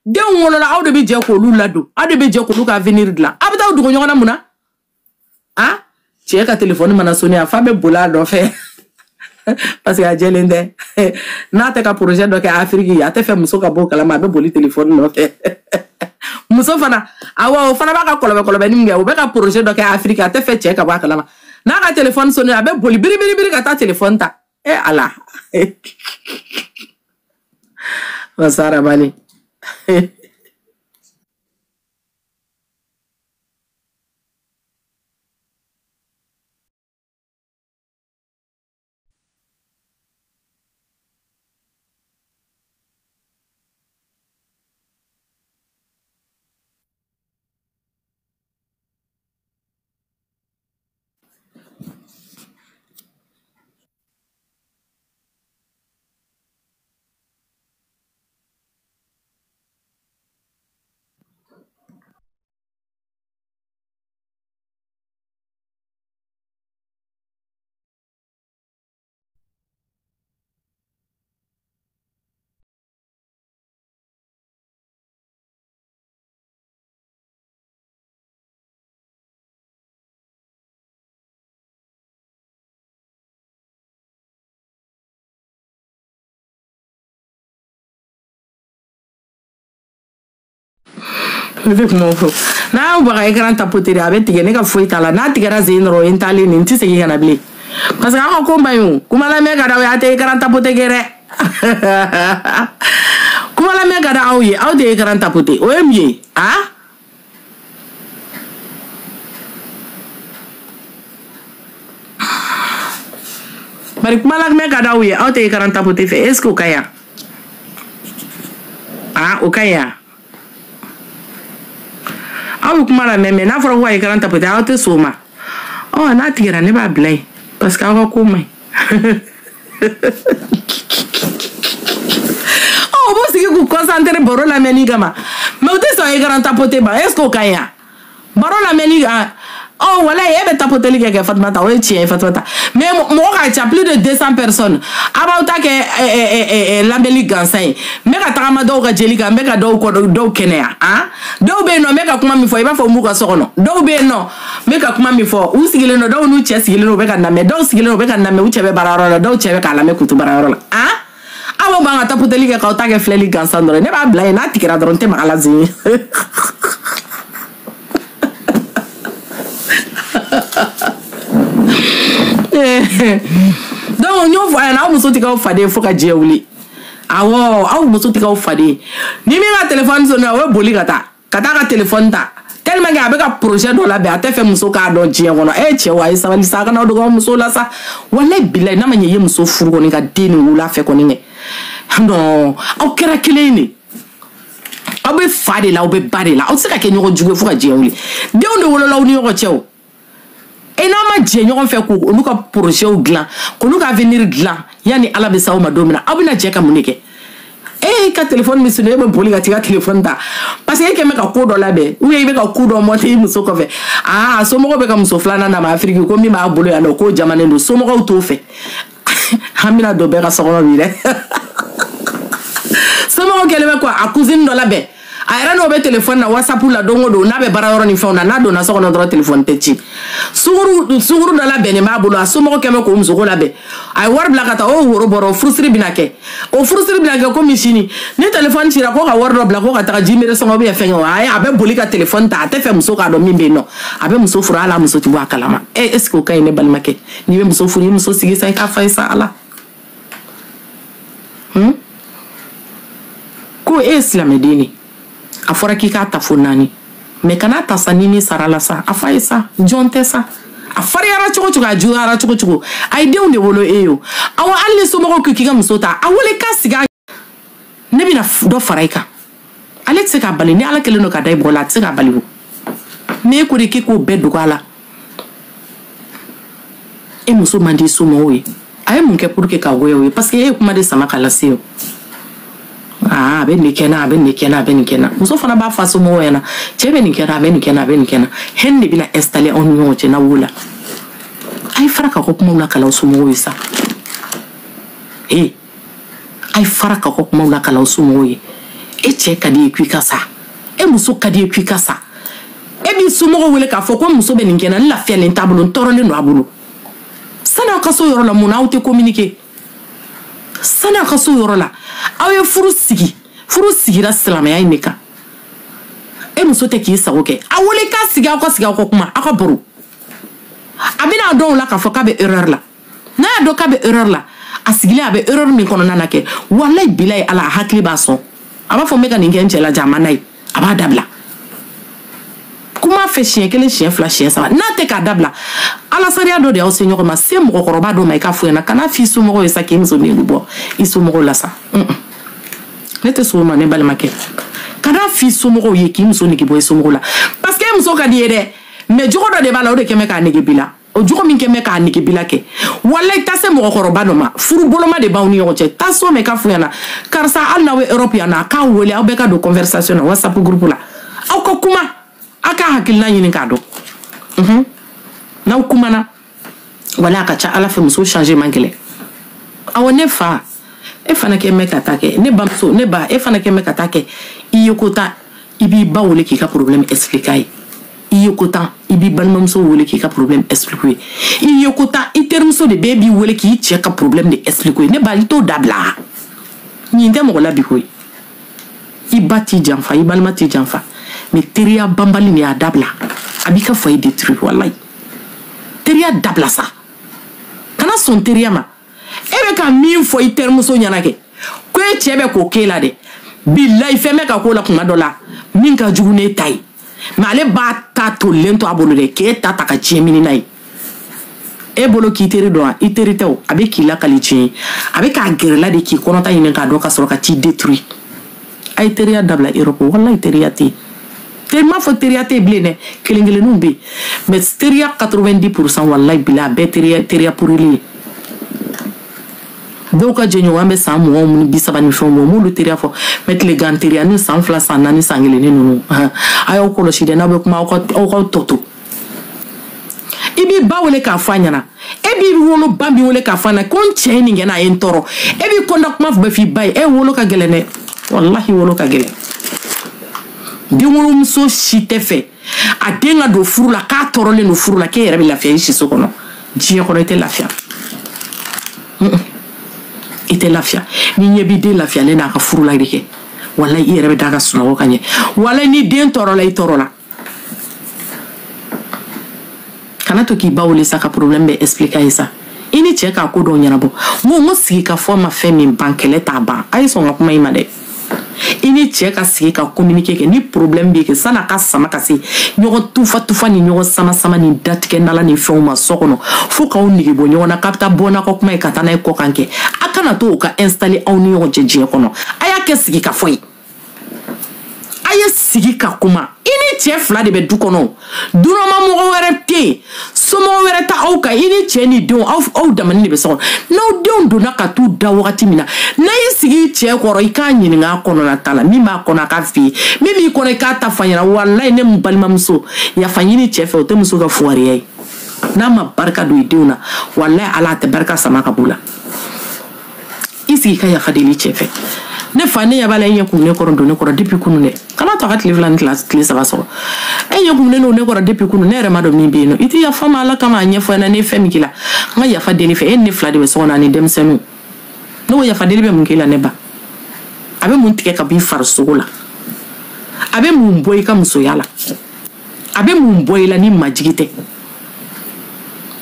Denw wolola, aw de bɛ jɛ k'olu ladon, aw de bɛ jɛ k'olu ka avenir dilan. Aw bɛ taa dogo ɲɔgɔn na mun na? Ah, cɛ ka téléphone mana sonné, a fa bɛ boli a nɔfɛ. Parce que a jɛlen tɛ. N'a tɛ ka projet dɔ kɛ Afrique, a tɛ fɛ muso ka bɔ o kalama, a bɛ boli téléphone nɔfɛ. Muso fana, awɔ, o fana b'a ka kɔlɔbɛ kɔlɔbɛni min kɛ, o bɛ ka projet dɔ kɛ Afrique, a tɛ fɛ cɛ ka bɔ a kalama. N'a ka téléphone sonné, a bɛ boli biri biri biri ka taa téléphone ta. Eh Ala. Masara bani. Ne bɛ kuma fɔ n'a y'aw baga écran tapoter de, a bɛ tigɛ. Ne ka foyi t'a la. N'a tigɛra sen dɔrɔn, o ye n taalen nin, n tɛ segin ka na bilen, parce que aw ka ko man ɲi. O kuma lamɛn ka d'aw ye, a tɛ écran tapoter kɛ dɛ. Kuma lamɛn ka d'aw ye, aw tɛ écran tapoter, o ye mun ye? Ah, bari kuma lamɛn ka d'aw ye, aw tɛ écran tapoter fɛ. Est ce que o ka ɲi? Ah, o ka ɲi. Aw bɛ kuma lamɛn, mais n'a fɔra ko ka écran tapoter, aw tɛ sɔn o ma. Ɔ, n'a tigɛra, ne b'a bila yen, parce que aw ka ko man ɲi. Ɔ, u b'u sigi k'u concentrer baro lamɛnni kama, mais u tɛ sɔn écran tapoter ma. Est ce que o ka ɲi wa? Baro lamɛnni, ɔ, walayi, e bɛ tapoteli kɛ Fatumata, o ye tiɲɛ ye Fatumata, mais mɔgɔ ka ca, plus de 200 personnes, a b'aw ta kɛ lamɛnni gansan ye. N bɛ ka tagama dɔw ka jeli kan, n bɛ ka dɔw kɔ, dɔw kɛnɛya. Ah, dɔw bɛ yen nɔ, n bɛ ka kuma min fɔ, i b'a fɔ n b'u ka so kɔnɔ. Dɔw bɛ yen nɔ, n bɛ ka kuma min fɔ, u sigilen don, dɔw n'u cɛ sigilen don, u bɛ ka lamɛn. Dɔw sigilen don, u bɛ ka lamɛn, u cɛ bɛ baarayɔrɔ la, dɔw cɛ bɛ k'a lamɛn k'u to baarayɔrɔ la. Ah, aw b'an ka tapoteli kɛ k'aw ta kɛ filɛli gansan dɔrɔn. Ne b'a bila yen, n'a tigɛra dɔrɔn, n tɛ maga la zen. Donc n y'o fɔ a ɲɛna, aw muso tɛ k'aw faden fo ka diɲɛ wuli. Awɔ, aw muso tɛ k'aw faden. Ni min ka téléphone sonné, o bɛ boli ka taa ka taa ka téléphone ta, tellement que a bɛ ka projet dɔ labɛn, a tɛ fɛ muso k'a dɔn diɲɛ kɔnɔ. E cɛw, a ye sabali sa, a kana aw dogo aw muso la sa. Walayi bilayi, n'a ma ɲɛ i ye muso furu kɔni ka den nin wolo a fɛ kɔni kɛ, non, aw kɛra kelen ye de. Aw bɛ fa de la, aw bɛ ba de la, aw tɛ se ka kɛ ɲɔgɔn jugu ye fo ka diɲɛ wuli. Denw de wolola aw ni ɲɔgɔn cɛ o. E n'aw ma jɛ ɲɔgɔn fɛ k'olu ka projets dilan, k'olu ka avenir dilan, yanni Ala bɛ s'aw ma don min na, aw bɛna jɛ ka mun de kɛ? E ka téléphone min sonné, e bɛ boli ka t'i ka téléphone ta parce que e kɛn bɛ ka ko dɔ labɛn, ou bien i bɛ ka ko dɔ monter i muso kɔfɛ. Aa, somɔgɔw bɛ ka muso filanan d'a ma Afiriki, ko min b'a bolo yan nɔ, k'o jamanen don, somɔgɔw t'o fɛ. An bɛna don bɛɛ ka so kɔnɔ bi dɛ. Somɔgɔw kɛlen bɛ ko a cousine dɔ labɛn, a yɛrɛ n'o bɛ téléphone na, WhatsApp la don o don, n'a bɛ baara yɔrɔ ni fɛnw na, n'a donna so kɔnɔ dɔrɔn téléphone tɛ ci. Sunguru dɔ labɛnnen b'a bolo, a somɔgɔw kɛn bɛ k'o musoko labɛn, a ye wari bila ka taa o woro bɔrɔ, o furusiri bɛna kɛ, o furusiri bɛna kɛ komi sini ni téléphone cira, ko ka wari dɔ bila ko ka taga jimere sɔngɔ ou bien fɛnkɛ o, ayi, a bɛ boli ka téléphone ta, a tɛ fɛ muso k'a dɔn min bɛ yen nɔ, a bɛ muso furu, hali a muso ti bɔ a kalama. E, est ce que o ka ɲi? Ne balimakɛ, n'i bɛ muso furu, i muso sigi sa, i k'a fa ye sa Ala. Ko e ye silamɛden de, a fɔra k'i k'a ta fo 4, mɛ kana ta sa ni sara la sa, a fa ye sa, jɔn tɛ sa. A fariyara cogo cogo, a juguyara cogo cogo, a ye denw de wolo e ye o. Awɔ, hali ni somɔgɔw ko k'i ka muso ta, a wele k'a sigi, a ne bɛna dɔ fara i kan. Ale tɛ se k'a bali, ni Ala kɛlen don ka da i bɔ la, a tɛ se k'a bali o. Mɛ e ko de k'e k'o bɛɛ dogo a la, e muso man di somɔgɔw ye, a ye mun kɛ pour que k'a goya o ye? Parce que e ye kuma de sama k'a lase o. Aa, a bɛ nin kɛ n na, a bɛ nin kɛ n na, a bɛ nin kɛ n na. Muso fana b'a fa somɔgɔw ɲɛna, cɛ bɛ nin kɛ n na, a bɛ nin kɛ n na, a bɛ nin kɛ n na. Haine de bɛna installer aw ni ɲɔgɔn cɛ n'aw la. A ye fara ka kɔ kumaw la kalaw somɔgɔw ye sa. Ee, a ye fara ka kɔ kumaw la kalaw somɔgɔw ye. E cɛ ka di ye k'i ka sa, e muso ka di ye k'i ka sa. E b'i somɔgɔw wele k'a fɔ ko muso bɛ nin kɛ n na, n lafiyalen t'a bolo, n tɔɔrɔlen don a bolo. Sani aw ka so yɔrɔ la, mun na aw tɛ communiquer? Sani aw ka so yɔrɔ la, aw ye furu sigi, furu sigira silamɛya in de kan. E muso tɛ k'i sago kɛ, a wele k'a sigi, aw ka sigi, aw ka kuma, aw ka baro. A bɛna dɔn o la k'a fɔ k'a bɛ erreur la. N'a y'a dɔn k'a bɛ erreur la, a sigilen a bɛ erreur min kɔnɔna na kɛ, walayi bilayi Ala, a hakili b'a sɔn, a b'a fɔ n bɛ ka nin kɛ n cɛ la, ja a ma n'a ye, a b'a dabila. Kuma fɛ siɲɛ 1, siɲɛ 2, siɲɛ 3, n'a tɛ k'a dabila, Ala sariya dɔ de y'aw se ɲɔgɔn ma. Se mɔgɔkɔrɔba dɔ ma, i k'a fɔ ɲɛna, kana f'i somɔgɔw ye sa k'i muso nege bɔ i somɔgɔw la sa. Ne tɛ sɔn o ma, ne balimakɛ. Kana f'i somɔgɔw ye k'i muso nege bɔ i somɔgɔw la, parce que e muso ka di ye dɛ, mais jogo dɔ de b'a la, o de kɛn bɛ k'a nege b'i la. O jogo min kɛn bɛ k'a nege b'i la kɛ, walayi, taa se mɔgɔkɔrɔba dɔ ma, furu boloma de b'aw ni ɲɔgɔn cɛ. Taa so mɛ k'a f'u ɲɛna, karisa, hali n'aw bɛ Europe yan nɔ, a k'a wele, aw bɛɛ ka don conversation na WhatsApp groupe la, aw ka kuma, aw ka hakilina ɲini k'a dɔn. N'aw kumana, wala a ka ca Ala fɛ, muso changer man gɛlɛn. Awɔ, ne fa, e fana kɛ mɛ ka taa kɛ, ne bamuso, ne ba, e fana kɛ mɛ ka taa kɛ. I ye ko tan, i b'i ba wele k'i ka problème expliquer a ye. I ye ko tan, i b'i balimamuso wele k'i ka problème expliquer ye. I ye ko tan, i terimuso de b'e b'i wele k'i cɛ ka problème de expliquer ye. Ne ba, i t'o dabila, nin tɛ mɔgɔ la bi koyi. I ba t'i janfa, i balima t'i janfa, mais teriya banbali nin y'a dabila, a b'i ka foyer détruire. Walayi, teriya dabila sa, kana sɔn teriya ma. E bɛ ka min fɔ i terimuso ɲɛna kɛ, ko e cɛ bɛ k'o k'e la dɛ, bilayi, fɛn bɛ ka k'o la kuma dɔ la min ka jugu n'e ta ye, mais ale b'a ta tolilen to a bolo dɛ, k'e ta ta ka tiɲɛ mini n'a ye. E bolo k'i teri dɔn wa? I teri tɛ o, a bɛ k'i lakali tiɲɛ ye, a bɛ k'a gɛrɛla de k'i kɔnɔta ɲini k'a dɔn ka sɔrɔ ka t'i détruire. A ye teriya dabila Europe, walayi, teriya tɛ yen. Teri m'a fɔ teriya tɛ yen bilen dɛ, kelen kelenninw bɛ yen, mais teriya 90%, walayi bila, a bɛɛ teriya teriya purili ye. Dɔw ka jɛɲɔgɔnya bɛ san 20 ni 30 ni fɛnw bɔ, m'olu teriya fɔ, mais tilegan teriya ni san 2, san 4, san 1 ni ninnu, a y'aw kɔlɔsi dɛ, n'aw bɛ kuma, aw ka tɔ to. I b'i ba wele k'a fɔ a ɲɛna, e b'i wolo ba b'i wele k'a fɔ a ɲɛna ko n cɛ ye nin kɛ n na, a ye n tɔɔrɔ. E b'i kɔnda kuma bɛɛ f'i ba ye. E wolo ka gɛlɛn dɛ, walahi, wolo ka gɛlɛn. Denwolomuso si tɛ fɛ a den ka don furu la k'a tɔɔrɔlen don furu la, k'e yɛrɛ bɛ lafiya i siso kɔnɔ. Diɲɛ kɔnɔ, i tɛ lafiya, i tɛ lafiya. Ni ɲɛ b'i den lafiyalen n'a ka furu la de kɛ, walayi, i yɛrɛ bɛ da ka sunɔgɔ ka ɲɛ. Walayi, ni den tɔɔrɔla, i tɔɔrɔla. Kana to k'i ba wele sa ka problème bɛ expliquer a ye sa, i ni cɛ k'a ko dɔw ɲɛnabɔ. N ko sigi ka fɔ ma fɛn min ban, kɛlɛ t'a ban. A ye sɔn ka kuma i ma dɛ. I ni cɛ ka sigi ka communiquer kɛ, ni problème bɛ kɛ, san'a ka sama ka se ɲɔgɔn tufa tufa ni ɲɔgɔn sama sama ni datigɛ nala ni fɛnw ma so kɔnɔ, fo k'aw nege bɔ ɲɔgɔn na, k'a bɛ taa bɔ n'a ka kuma ye ka taa n'a ye kɔkan kɛ. A kana to o ka installer aw ni ɲɔgɔn cɛ diɲɛ kɔnɔ. A y'a kɛ sigi ka fɔ ye. ye sigi ka kuma. I ni cɛ fila de bɛ du kɔnɔ. Dunanma mɔgɔ wɛrɛ tɛ yen. Somɔgɔ wɛrɛ tɛ aw kan. I ni cɛ ni denw aw damani de bɛ so kɔnɔ. N'aw denw donna ka t'u da wagati min na, n'a y'i sigi i cɛ kɔrɔ, i k'a ɲininka a kɔnɔna ta la. Min b'a kɔnɔ a k'a f'i ye. Min b'i kɔnɔ i k'a ta f'a ɲɛna. Walayi ne balimamuso, yafa ɲini cɛ fɛ o tɛ muso ka fugariya ye. N'a ma barika don i denw na, walayi Ala a tɛ barika sama ka b'u la. I sigi ka yafa deli cɛ fɛ. Ne fa ne ɲɛ b'a la e ɲɛ kun ne kɔrɔ don ne kɔrɔ depuis kunun dɛ. Kana to a ka tile 2 ni tile 3 sɔrɔ. E ɲɛ kun ne ne kɔrɔ depuis kunun, ne yɛrɛ ma dɔn min bɛ yen nɔ. I tɛ yafa ma Ala kama a ɲɛfɔ ɲɛna ne ye fɛn min k'i la. N ka yafa deli fɛ, e ni ne fila de bɛ so kɔnɔ ani denmisɛnninw. Ne ko yafa deli bɛ mun k'e la ne ba? A bɛ mun tigɛ ka bɔ i farisogo la? A bɛ mun bɔ i ka musoya la? A bɛ mun bɔ i la ni majigi tɛ?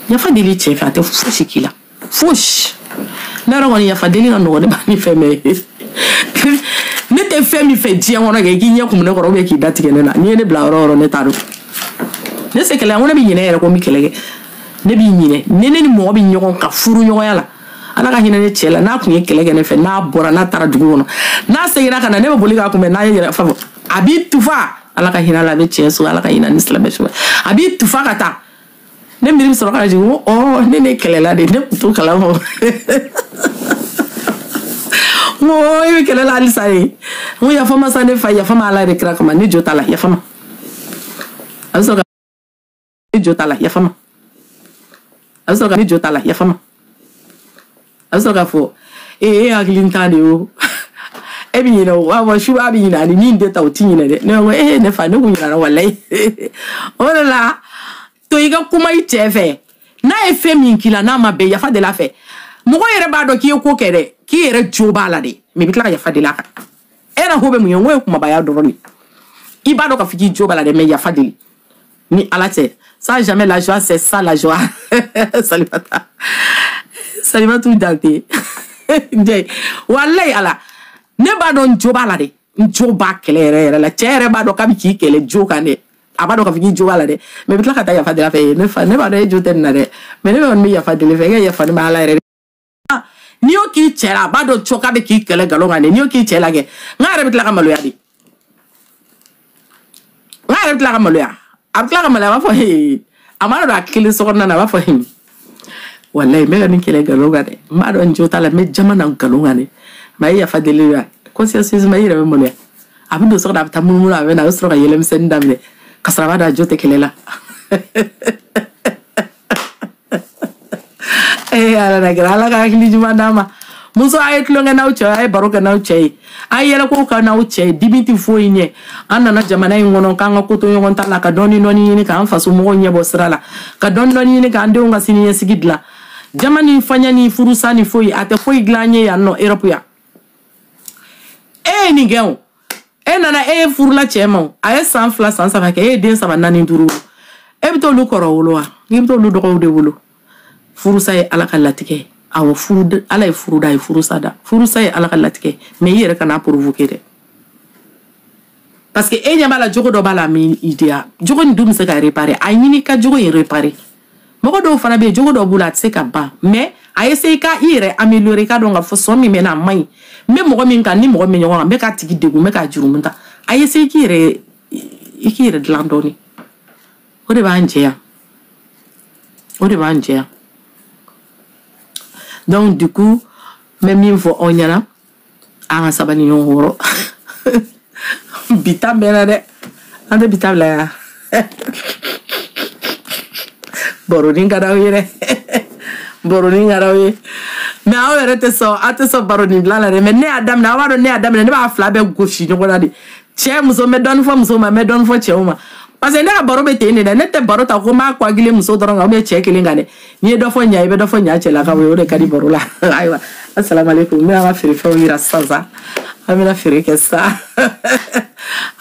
Yafa deli cɛ fɛ a tɛ fosi k'i la. Fosi. Ne yɛrɛ kɔni yafa deli ka nɔgɔn ne ba ni fɛn bɛɛ ye. Ne tɛ fɛn min fɛ diɲɛ kɔnɔ kɛ k'i ɲɛ kumu ne kɔrɔ ou bien k'i da tigɛ ne la. N'i ye ne bila yɔrɔ o yɔrɔ ne t'a dɔn. Ne se kɛlɛ ko ne bɛ ɲinɛ yɛrɛ ko n bɛ kɛlɛ kɛ. Ne b'i ɲinɛ. Ne ni mɔgɔ bɛ ɲɔgɔn kan furu ɲɔgɔnya la. Ala ka hinɛ ne cɛ la, n'a tun ye kɛlɛ kɛ ne fɛ, n'a bɔra n'a taara dugu kɔnɔ, n'a seginna ka na, ne bɛ boli k'a kunbɛn n'a ye yɛrɛ fa fɔ. A b'i tufa. Ala ka hinɛ la, a bɛ tiɲɛ so, Ala ka hinɛ ni silamɛ so. A b'i tufa ka taa. Ne miiri bɛ sɔrɔ ka jigin ko ɔ ne kɛlɛla de, ne tun t'o kalama. N ko i bɛ kɛlɛ la halisa de. N ko yafa ma sa ne fa, yafa ma Ala yɛrɛ kira kama, ne jo t'a la, yafa ma. A bɛ sɔrɔ ka ne jo t'a la, yafa ma. A bɛ sɔrɔ ka ne jo t'a la, yafa ma. A bɛ sɔrɔ k'a fɔ e hakili t'an de ye o. E bɛ ɲinɛ o, awɔ suba bɛ ɲinɛ ani min tɛ ta o ti ɲinɛ dɛ. Ne ko e ne fa ne kun ɲinɛna walayi. O de la to i ka kuma i cɛ fɛ. N'a ye fɛn min k'i la n'a ma bɛn, yafa deli a fɛ. Mɔgɔ yɛrɛ b'a dɔn k'i ye ko kɛ dɛ, k'i yɛrɛ jo b'a la dɛ, mais i bɛ tila ka yafa deli a kan. E yɛrɛ ko bɛ mun ye? N ko ye kumabaya dɔrɔn de. I b'a dɔn k'a fɔ k'i jo b'a la dɛ, mais yafa deli. Ni Ala cɛ, ça jamais la joie, c'est ça la joie. Salimata. Salimatu Dante. Jɛ, walayi Ala. Ne b'a dɔn n jo b'a la dɛ. N jo b'a kɛlɛ yɛrɛ yɛrɛ la. Cɛ yɛrɛ b'a dɔn k'a bɛ k'i kɛlɛ jo kan dɛ. A b'a dɔn k'a fɔ k'i jo b'a la dɛ. Mais i bɛ tila ka taa yafa deli a fɛ. Ne fa, ne b'a dɔn e jo tɛ nin na dɛ. Mais ne kɔni bɛ yafa deli fɛ. E ka yafa ne ma Ala yɛrɛ de. N'i y'o k'i cɛ la, a b'a dɔn cɔ k'a bɛ k'i kɛlɛ nkalon kan dɛ. N'i y'o k'i cɛ la kɛ, n k'a yɛrɛ bɛ tila ka maloya de. N k'a yɛrɛ bɛ tila ka maloya. A bɛ tila ka maloya, a b'a fɔ hee. A m'a dɔn a kelen so kɔnɔna na, a b'a fɔ hee. Walayi n bɛ ka nin kɛlɛ nkalon kan dɛ. N b'a dɔn n jo t'a la, n bɛ jama na nkalon kan dɛ. Mais a ye yafa deli la. Consciencieusement i yɛrɛ bɛ maloya. A bɛ don so kɔnɔ, a bɛ taa munumunu, a bɛ na, a bɛ sɔrɔ ka yɛlɛmisɛnnin daminɛ. Ka sɔrɔ a b'a dɔn a jo tɛ kɛlɛ la. Eh Ala na kɛra, Ala ka hakili ɲuman d'an ma. Muso a ye tulonkɛ n'aw cɛ ye, a ye baro kɛ n'aw cɛ ye, a ye yɛlɛko kɛ n'aw cɛ ye, dimi tɛ foyi ɲɛ. An nana jamana in kɔnɔ k'an ka ko to ɲɔgɔn ta la, ka dɔɔni dɔɔni ɲini k'an faso mɔgɔw ɲɛbɔ sira la, ka dɔɔni dɔɔni ɲini k'an denw ka sini ɲɛsigi dilan. Jama ni faɲa ni furusa ni foyi, a tɛ foyi dilan an ye yan nɔ Europe yan. E ye nin kɛ o, e nana e ye furula cɛ ma o, a ye san 2 san 3 kɛ, e ye den 3 4 5 wolo, e bɛ t'olu kɔrɔ wolo wa? I bɛ t'olu dɔgɔw de wolo. Furusa ye Ala ka latigɛ ye. Awɔ, furu Ala ye furu da, a ye furusa da. Furusa ye Ala ka latigɛ, mais i yɛrɛ kana provoquer dɛ. Parce que e ɲɛ b'a la jogo dɔ b'a la min i diya. Jogo nin dun bɛ se ka réparer. A ɲini ka jogo in réparer. Mɔgɔ dɔw fana bɛ yen, jogo dɔ b'u la a tɛ se ka ban, mais a essayer ka i yɛrɛ améliorer, i ka dɔn k'a fɔ sɔn min bɛ na a man ɲi. N bɛ mɔgɔ min kan, ni mɔgɔ min bɛ ɲɔgɔn kan, n bɛ k'a tigi degun, n bɛ k'a jurumu ta. A essayer k'i yɛrɛ dilan dɔɔni. O de b'an jɛ yan. O de b'an jɛ yan. Donc du coup, n bɛ min fɔ aw ɲɛna, an ka sabali ɲɔgɔn kɔrɔ. Bi ta mɛnna dɛ. An tɛ bi ta bila yan. Baronin ka d'aw ye dɛ. Baronin ka d'aw ye. Mais aw yɛrɛ tɛ sɔn, aw tɛ sɔn baronin bila la dɛ. Mais ne y'a daminɛ, aw b'a dɔn ne y'a daminɛ, ne b'a fila bɛɛ gosi ɲɔgɔn na de. Cɛ muso, n bɛ dɔɔnin fɔ muso ma, n bɛ dɔɔnin fɔ cɛw ma. Parce que ne ka baro bɛ ten de dɛ. Ne tɛ baro ta ko n b'a coaguler muso dɔrɔn kan ou bien cɛ kelen kan dɛ. N'i ye dɔ fɔ ɲa, i bɛ dɔ fɔ ɲa cɛlakaw ye, o de ka di baro la. Ayiwa, assalamu alaikum. N bɛna an ka feerefɛnw yira sisan sa. An bɛna feere kɛ sisan.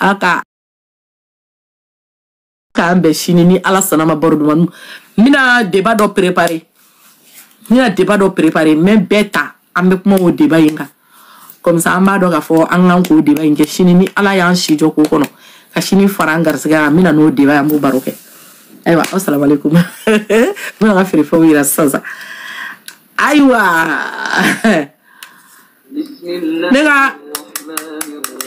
A ka k'an bɛn sini ni Ala sɔnna ma baro duman. N bɛna débat dɔ préparer. N bɛna débat dɔ préparer, n bɛ bɛɛ ta, an bɛ kuma o débat in kan. Comme ça an b'a dɔn k'a fɔ an kan k'o débat in kɛ sini ni Ala y'an si jɔ k'o kɔnɔ. Ka sini fara an garisɛgɛ kan, n bɛna n'o débat ye, an b'o baro kɛ. Ayiwa, assalamu alaikum. N bɛna n ka feerefɛnw yira sisan sa. Ayiwa. Ne ka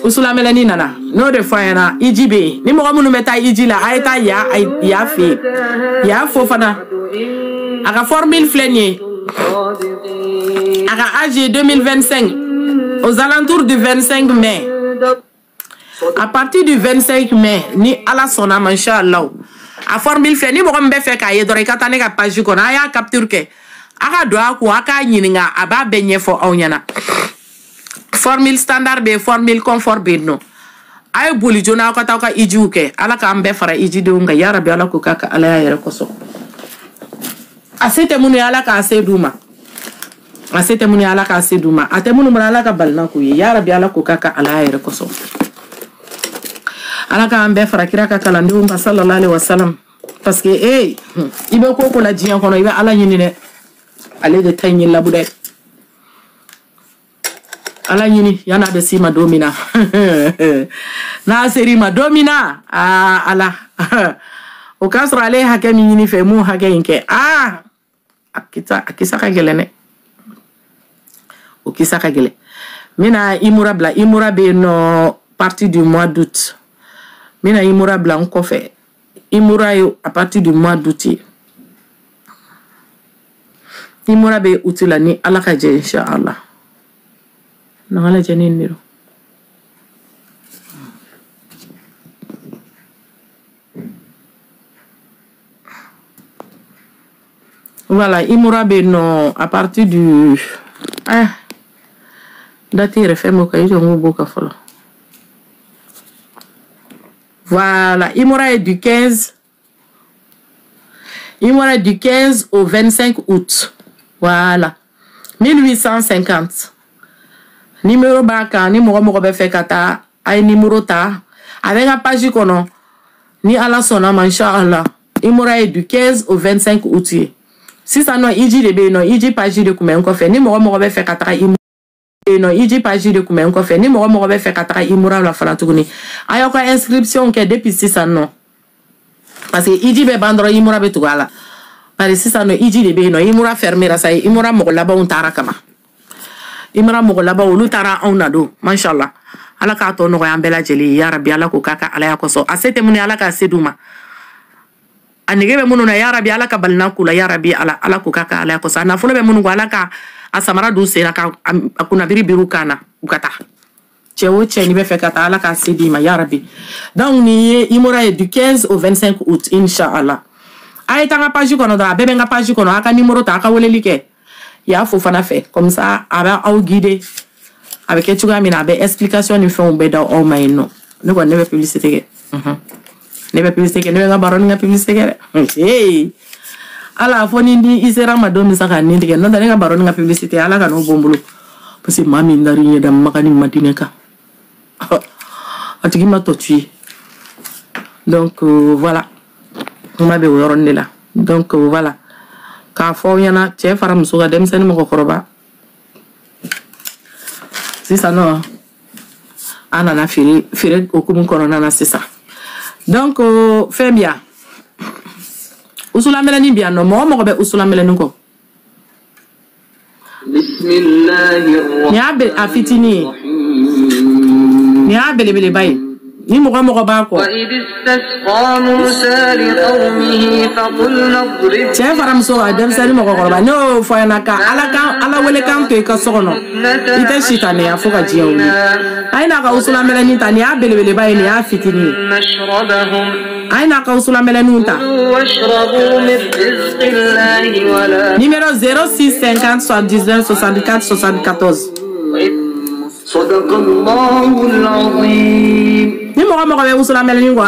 Usulamɛlɛni nana n'o de fɔ a ɲɛna iji bɛ yen ni mɔgɔ minnu bɛ taa iji la a ye taa ya fɛ yen ya fo fana a ka formule filɛ nin ye a ka âge 2025 aux alentours du 25 mai à partir du 25 mai ni Ala sɔnna ma inchallah a formule filɛ ni mɔgɔ min bɛ fɛ k'a ye dɔrɔn i ka taa ne ka page kɔnɔ a y'a capture kɛ a ka don a kun a k'a ɲininka a b'a bɛɛ ɲɛfɔ aw ɲɛna. Formule standard bɛ formule confort bɛ yen nɔ a ye boli joona aw ka taa aw ka ijiw kɛ Ala k'an bɛɛ fara ijidenw kan yarabi Ala k'o k'a ka Ala y'a yɛrɛ kosɔn a se tɛ minnu ye Ala k'a se d'u ma a se tɛ minnu ye Ala k'a se d'u ma a tɛ minnu bolo Ala ka balina k'u ye yarabi Ala k'o k'a ka Ala y'a yɛrɛ kosɔn Ala k'an bɛɛ fara kira ka kalandenw kan sallallahu alaihi wasallam parce que i bɛ ko la diɲɛ kɔnɔ i bɛ Ala ɲini dɛ ale de ta in ye labu dɛ. Ala ɲini yan'a bɛ s'i ma don min na n'a ser'i ma don min na aa Ala o k'a sɔrɔ ale ye hakɛ min ɲini fɛ m'o hakɛ in kɛ aa a kisa ka gɛlɛn dɛ o kisa ka gɛlɛn n bɛna Imura bila Imura bɛ yen nɔ partir du mois d'août n bɛna Imura bila n kɔfɛ Imura ye à partir du mois d'août ye Imura bɛ août la ni Ala ka jɛ inchallah. Na ka lajɛ ne nin de don. Voilà, Imura bɛ yen nɔ à partir du date yɛrɛ fɛn b'o kan i jɔ n k'o b'o kan fɔlɔ. Voilà, Imura est du 15. Imura est du 15 au 25 août. Voilà. 1850. Numéro b'a kan ni mɔgɔ mɔgɔ bɛ fɛ ka taa a ye numéro ta a bɛ n ka page kɔnɔ ni Ala sɔnna ma inchallah Imura ye du 15 au 25 août ye sisan nɔ iji de bɛ yen nɔ iji page de kun bɛ n kɔfɛ ni mɔgɔ mɔgɔ bɛ fɛ ka taga Imura yen nɔ iji page de kun bɛ n kɔfɛ ni mɔgɔ mɔgɔ bɛ fɛ ka taga Imura la fana tuguni a y'aw ka inscription kɛ depuis sisan nɔ parce que iji bɛ ban dɔrɔn Imura bɛ tugu a la bari sisan nɔ iji de bɛ yen nɔ Imura fermera sa Imura mɔgɔ labanw taara kama. Imura mɔgɔ laban olu taara anw na don mashallah Ala k'a tɔ nɔgɔya an bɛɛ lajɛlen ye yarabi Ala k'o k'a ka Ala ya kosɔn a se tɛ minnu ye Ala k'a se d'u ma a nege bɛ minnu na yarabi Ala ka balina k'u la yarabi Ala k'o k'a ka Ala ya kosɔn a nafolo bɛ minnu kɔ Ala ka a samara don sen na ka a kunnabiri biri kan na u ka taa cɛ o cɛ n'i bɛ fɛ ka taa Ala k'a se d'i ma yarabi donc nin ye Imura ye du 15 au 25 août inchallah a ye taa n ka page kɔnɔ dɔrɔn a bɛɛ bɛ n ka page kɔnɔ a ka numéro ta a ka weleli kɛ. Ya fo fana fɛ comme ça a bɛ aw guider a bɛ kɛ cogoya min na a bɛ explication ni fɛnw bɛɛ da aw ma yen nɔ ne kɔni ne bɛ publicité kɛ ne bɛ publicité kɛ ne bɛ n ka baro ni n ka publicité kɛ dɛ Ala fɔ ni i sera ma don min sa ka nin tigɛ n'o tɛ ne ka baro ni n ka publicité Ala ka n'o bɔ n bolo parce que maa min dar'i ɲɛ da Maka ni Madinɛ kan a tigi ma tɔ tu ye donc voilà kuma bɛ o yɔrɔnin de la donc voilà. K'a fɔ aw ɲɛna cɛ fara muso kan denmisɛnnin mɔgɔkɔrɔba sisan nɔ an nana feere hokumu kɔnɔna na sisan donc fɛn bi yan usulamɛlɛni bi yan nɔ mɔgɔ mɔgɔ bɛ usulamɛlɛni kɔ nin y'a a fitinin ye nin y'a belebeleba ye. Ni mɔgɔ mɔgɔ b'a kɔ cɛ fara muso kan denmisɛnnin mɔgɔkɔrɔba ne y'o fɔ ɲɛna ka Ala wele kan to i ka so kɔnɔ i tɛ sitanɛya fo ka diɲɛ wuli a ye n'a ka usulamɛlɛnin ta nin y'a belebeleba ye nin y'a fitinin ye a ye n'a ka usulamɛlɛninw ta numéro 06 50 79 64 74. Ni mɔgɔ mɔgɔ bɛ usulamɛlɛnin kɔ.